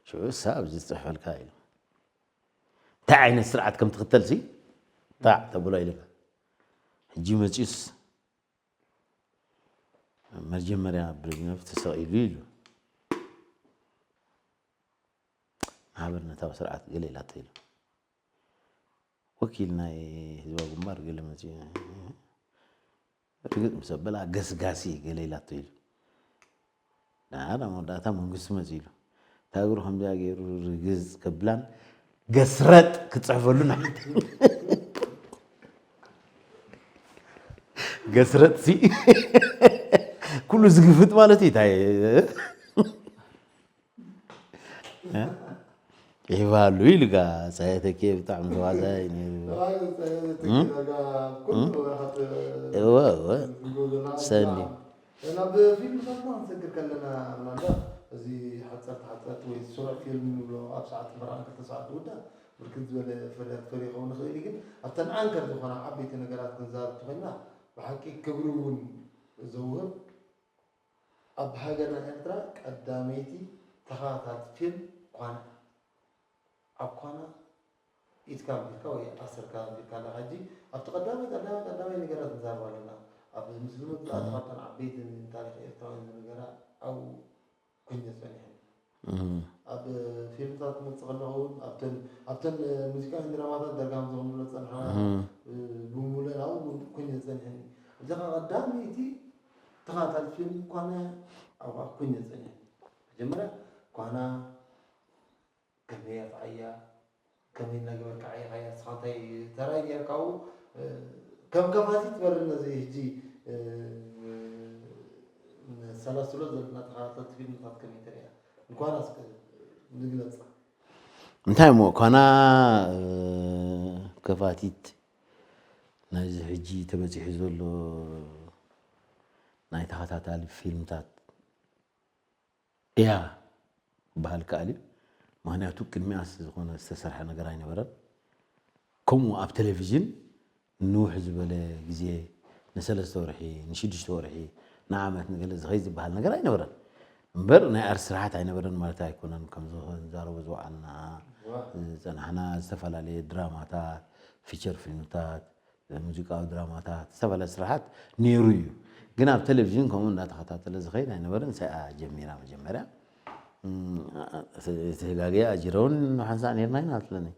ሽዑ እሳ ኣብዚ ዝጽሕፈልካ ኢሉ። እንታይ ዓይነት ስርዓት ከም ትኽተልሲ፣ ታዕ ተብሎ ኢሉካ። ሕጂ መጺኡስ፣ መጀመርያ ብሬዝነቭ ተሰቒሉ ኢሉ። ማሕበርነታዊ ስርዓት ገለ ኢላቶ ኢሉ። ወኪል ናይ ህዝባዊ ግንባር ገለ መጺኡ፣ ርግጽ ምስ ኣበላ፣ ገስጋሲ ገለ ኢላቶ ኢሉ። ደሓር ኣብ መወዳእታ መንግስቱ መጺኡ ኢሉ። እታ እግሩ ከምዚኣ ገይሩ ርግጽ ከብላን ገስረጥ ክጽሕፈሉ ንሓንቲ። ገስረጥሲ ኩሉ ዝግፍጥ ማለት እዩ። እንታይ? እ? ይህባሉ ኢልካ፣ ጸየተኬ ብጣዕሚ ተዋዛይ ነይሩ። እዋ፣ እዋ። ሰኒ። ናብ ፊልምታት ማ ክንሰግር ከለና፣ ምናልባት እዚ ሓጸርቲ ሓጸርቲ ወይ ስሩዕ ፊልም ንብሎ ኣብ ሰዓት መርዓን ክልተ ሰዓት ዝውዳእ ብርክት ዝበለ ፍርያት ክፈሪ ይኸውን ይኽእል እዩ፣ ግን ኣብተን ኣንከር ዝኾና ዓበይቲ ነገራት ክንዛረብ እንተኾይንና፣ ብሓቂ ክብሪ እውን ዘውህብ፣ ኣብ ሃገርና ኤርትራ ቀዳመይቲ ተኸታታሊት ፊልም ኳና። ኣብ ኳና ኢድካ ኣንቢርካ ወይ ኣሰርካ ኣንቢርካ ኣለኻ። ሕጂ ኣብቲ ቀዳማይ፣ ቀዳማይ፣ ቀዳማይ ነገራት ንዛረብ ኣለና። ኣብ ምስሉ ምጥቃስ ካብተን ዓበይቲ ንታሪኽ ኤርትራውያን ዝነገራ ኣብኡ ኮይነ ጸኒሐ። እም። ኣብ ፊልምታት ክመጽእ ከለኹ እውን ኣብተን፣ ኣብተን ሙዚቃውያን ድራማታት ደርጋም ዘቕምሎ ጸንሐ፣ እም። ብሙለን ኣብኡ እውን ኮይነ ጸኒሐ። እዛ ኸኣ ቀዳመይቲ ተኸታታሊት ፊልም ኳና ኣብኣ ኮይነ ጸኒሐ። መጀመርያ ኳና ከመይ ኣርትዓያ፣ ከመይ እናገበርካ ዓይኻያ፣ ንስኻ እንታይ ተራይ ጌርካ ኣብኡ፣ እ፣ ከም ከፋሲት በሪ ነዚ ሕጂ፣ እ፣ ነሰላስሎ ዘለና ተኸታተልቲ ፊልምታት ከመይ ተርእያ? ንኳና እስከ ንግለጻ። እንታይ እሞ፣ ኳና፣ እ፣ ከፋቲት ናይዚ ሕጂ ተበጺሑ ዘሎ ናይ ተኸታታሊ ፊልምታት እያ ክበሃል ይከኣል እዩ። ምኽንያቱ ቅድሚኣስ ዝኾነ ዝተሰርሐ ነገር ኣይነበረን። ከምኡ ኣብ ቴሌቪዥን ንውሕ ዝበለ ግዜ፣ ንሰለስተ ወርሒ፣ ንሽዱሽተ ወርሒ፣ ንዓመት፣ ንገለ ዝኸይድ ዝበሃል ነገር ኣይነበረን። እምበር ናይ ኣርት ስራሓት ኣይነበረን ማለት ኣይኮነን። ከምዚ ክንዛረቦ ዝወዓልና ዝጸናሕና፣ ዝተፈላለየ ድራማታት፣ ፊቸር ፊልምታት፣ ሙዚቃዊ ድራማታት፣ ዝተፈላለየ ስራሓት ነይሩ እዩ። ግን ኣብ ቴሌቪዥን ከምኡ እንዳተኸታተለ ዝኸይድ ኣይነበረን። ንሳ እያ ጀሚራ መጀመርያ። እም፣ እቲ ህጋገ ኣጅረውን ሓንሳእ ነይርና ኢና ትብለኒ።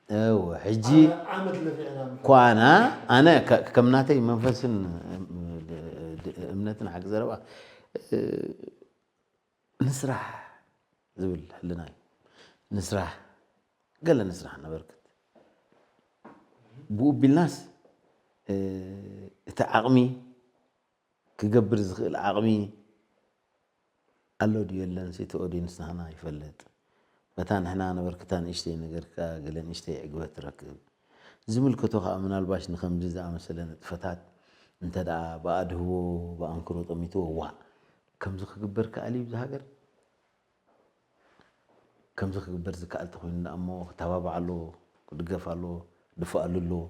እወ፣ ሕጂ ዓመት ለፊዕና። ኳና ኣነ ከ-፣ ከም ናተይ መንፈስን፣ እም፣ ድ-፣ ድ-፣ እምነትን ሓቂ ዘረባ፣ እ፣ ንስራሕ ዝብል ህልና እዩ። ንስራሕ፣ ገለ ንስራሕ ነበርክት። ብኡ ቢልናስ፣ እ፣ እቲ ዓቕሚ፣ ክገብር ዝኽእል ዓቕሚ ኣሎ ድዩ የለን፣ እቲ ኦዲየንስ ናህና ይፈልጥ። በታ ንሕና ነበርክታ ንእሽተይ ነገር ከኣ ገለ ንእሽተይ ዕግበት ትረክብ። ዝምልከቶ ከኣ ምናልባሽ ንኸምዚ ዝኣመሰለ ንጥፈታት እንተ ደኣ ብኣድህቦ ብኣንክሮ ጠሚትዎ፣ ዋእ፣ ከምዚ ክግበር ከኣል እዩ ኣብዚ ሃገር? ከምዚ ክግበር ዝከኣል ተኾይኑ ደኣ እሞ ክተባባዕ ኣለዎ፣ ክድገፍ ኣለዎ፣ ክድፍኣሉ ኣለዎ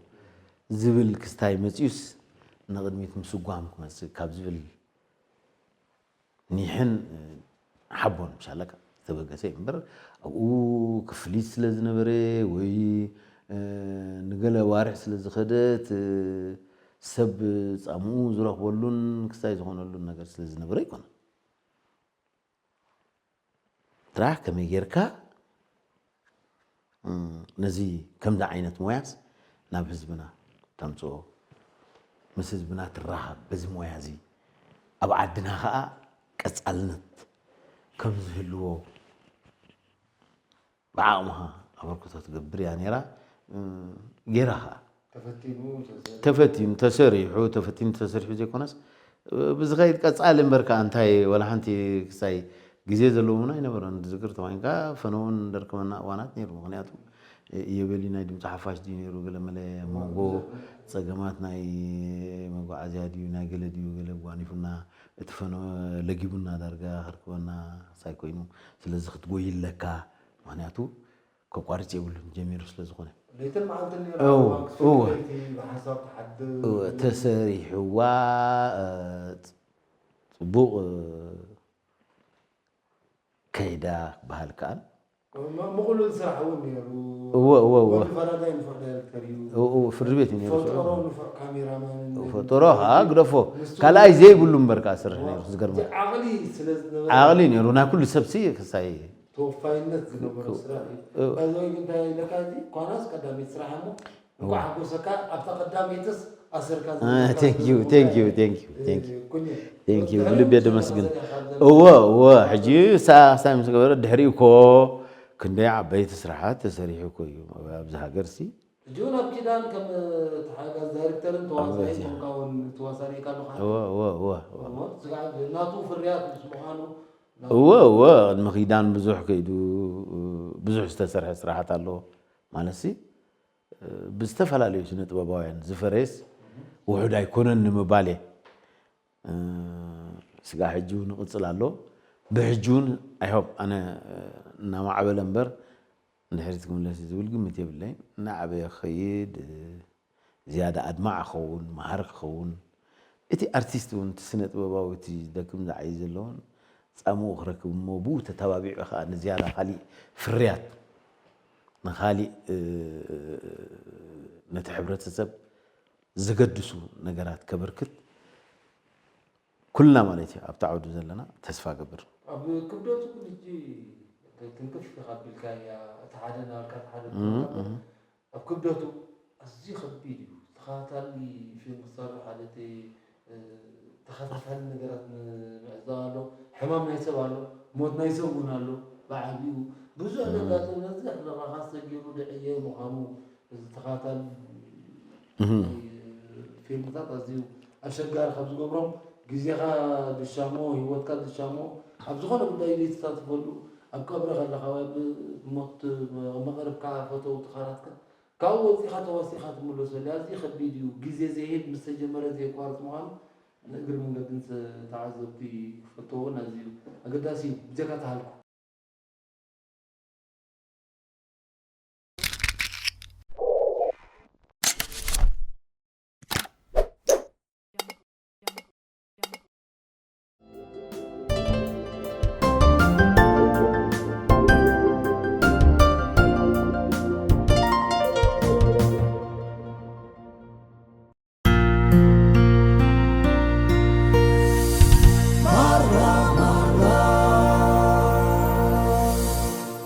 ዝብል ክስታይ መጺኡስ ንቕድሚት ምስጓም ክመጽእ ካብ ዝብል ኒሕን ሓቦን ምሻለካ ዝተበገሰ እዩ እምበር፣ ኣብኡ ክፍሊት ስለ ዝነበረ ወይ፣ እ፣ ንገለ ኣዋርሕ ስለ ዝኸደት፣ እ፣ ሰብ ጻምኡ ዝረኽበሉን ክስታይ ዝኾነሉን ነገር ስለ ዝነበረ ኣይኮነን። ጥራሕ ከመይ ጌርካ፣ እም፣ ነዚ ከምዚ ዓይነት ሞያስ ናብ ህዝብና ተምጽኦ፣ ምስ ህዝብና ትራኸብ፣ በዚ ሞያ እዚ ኣብ ዓድና ኸኣ ቀጻልነት ከም ዝህልዎ ብዓቕምኻ ኣበርክቶ ትገብር እያ ነይራ፣ እም፣ ጌራ ኸኣ። ተፈቲኑ፣ ተሰ- ተፈቲኑ፣ ተሰሪሑ፣ ተፈቲኑ፣ ተሰሪሑ ዘይኮነስ፣ ብዝኸይድ ቀጻሊ እምበር ከኣ እንታይ ወላ ሓንቲ ክሳይ ግዜ ዘለዎ እውን ኣይነበረን። ዝዝክር ተኾይንካ ፈነውን ደርከበና እዋናት ነይሩ። ምኽንያቱ፣ እየ በሊ ናይ ድምፂ ሓፋሽ ድዩ ነይሩ፣ ገለ መለ መንጎ ጸገማት ናይ መጓዓዝያ ድዩ፣ ናይ ገለ ድዩ፣ ገለ ጓኒፉና፣ እቲ ፈነ ለጊቡና ዳርጋ ከርክበና ሳይ ኮይኑ፣ ስለዚ ክትጎይ ኣለካ። ምኽንያቱ፣ ከቋርጽ የብሉን፣ ጀሚሩ ስለ ዝኾነ። ለይትን መዓልትን ነይራ እወ፣ እዋ፣ ክፍልቲ እወ። ብሓንሳብ ትሓድር። እወ፣ ተሰሪሕዋ፣ እ፣ ጽቡቕ፣ እ፣ ከይዳ ክበሃል ከኣል። ም-፣ ምቕሉል ስራሕ እውን ነይሩ። እወ፣ እወ፣ እወ። ወዲ ፈራዳይ ንፍርድ ዳይሬክተር እዩ። እወ፣ እወ፣ ፍርዲ ቤት እዩ ነይሩ። ፈጠሮ ንፉዕ ካሜራማን ፈጠሮ፣ ኸዓ ግደፎ። ምስቱ ካልኣይ ዘይብሉ እምበር ከኣ ስርሕ እወ። ነይሩ፣ ዝገርመካ። ዓቕሊ ስለ ዝነበረ ዓቕሊ ነይሩ፣ ናይ ኩሉ ሰብሲ ክሳይ ተወፋይነት ዝነበሮ ስራሕ እዩ። እ። ባይዘወይ ግን እንታይ ኢለካ፣ እዚ ኳናስ ቀዳመይቲ ስራሕ እሞ፣ እንኳዕ ሓጎሰካ። ኣብታ ቀዳመይትስ ኣሰርካ እ፣ ዝነበርካ thank you፣ ዝነበርካ thank you፣ thank you፣ thank you። እ፣ ኩኒ። Thank you፣ ብልቢ የደመስግን። እወ፣ እወ፣ ሕጂ ሳ-፣ ሳይ ምስ ገበረ ድሕሪኡ እኮ ክንደይ ዓበይቲ ስራሓት ተሰሪሑ እኮ እዩ ኣብዚ ሃገር ሲ። ሕጂ እውን ኣብ ኪዳን ከም ተሓጋዝ ዳይሬክተርን ተዋሳኣይን ኣበይ? ኮንካ እውን ትዋሳእ ርኢካ ኣለኻ። እወ፣ እወ፣ እወ፣ እወ። እሞ፣ ስጋዕ ናቱ ፍርያት ምስ ምዃኑ፣ እወ፣ እወ፣ ቅድሚ ኪዳን ብዙሕ ከይዱ፣ ብዙሕ ዝተሰርሐ ስራሓት ኣሎ። ማለትሲ፣ ብዝተፈላለዩ ስነ ጥበባውያን ዝፈረየስ ውሑድ ኣይኮነን ንምባል እየ። ስጋዕ ሕጂ እውን ይቕጽል ኣሎ። ብሕጂ እውን፣ I hope፣ ኣነ እናማዕበለ እምበር ንድሕሪት ክምለስ እዩ ዝብል ግምት የብለይን። እናዓበየ ክኸይድ፣ ዝያዳ ኣድማዒ ክኸውን፣ መሃሪ ክኸውን፣ እቲ ኣርቲስት እውን፣ እቲ ስነ ጥበባዊ፣ እቲ ዝደክም ዝዓዪ ዘሎ እውን ጻምኡ ክረክብ እሞ፣ ብኡ ተተባቢዑ ኸኣ ንዝያዳ ካሊእ ፍርያት፣ ንኻሊእ፣ እ፣ ነቲ ሕብረተሰብ ዘገድሱ ነገራት ከበርክት ኩልና ማለት እዩ፣ ኣብቲ ዓውዲ ዘለና ተስፋ እገብር። ኣብ ክብደቱ ግን ሕጂ ትንክፍ ኢኻ ኣቢልካያ፣ እቲ ሓደ ናበልካ፣ እቲ ሓደ እም፣ ናበልካ። እም። ኣብ ክብደቱ ኣዝዩ ከቢድ እዩ። ተኸታታሊ ፊልም ክሰርሕ ሓደ እቲ፣ እ፣ ተኸታታሊ ነገራት ንምዕዛብ ኣሎ። ሕማም ናይ ሰብ ኣሎ፣ ሞት ናይ ሰብ እውን ኣሎ። ብዓቢኡ ብዙሕ እም። ዘጋጥም ነዚ ኣለኻኻ ሰጊሩ ድዕየ ምዃኑ፣ እዚ ተኸታታሊ እህ። ናይ ፊልምታት ኣዝዩ ኣሸጋሪ ካብ ዝገብሮም፣ ግዜኻ ዝሻሞ፣ ህይወትካ ዝሻሞ፣ ኣብ ዝኾነ ጉዳይ ዘይትሳተፈሉ፣ ኣብ ቀብሪ ከለኻ ወይ ኣብ ሞት መቐርብካ ፈተውትኻ ናትካ፣ ካብኡ ወጺኻ ተዋሲኻ ትምለሰሉ። ኣዝዩ ከቢድ እዩ። ግዜ ዘይህብ ምስ ተጀመረ ዘየቋርጽ ምዃኑ ንእግሪ መንገዲ ንተዓዘብቲ ክፈልጥዎ እውን ኣዝዩ ኣገዳሲ እዩ። ብጀካ ተሃልኩ።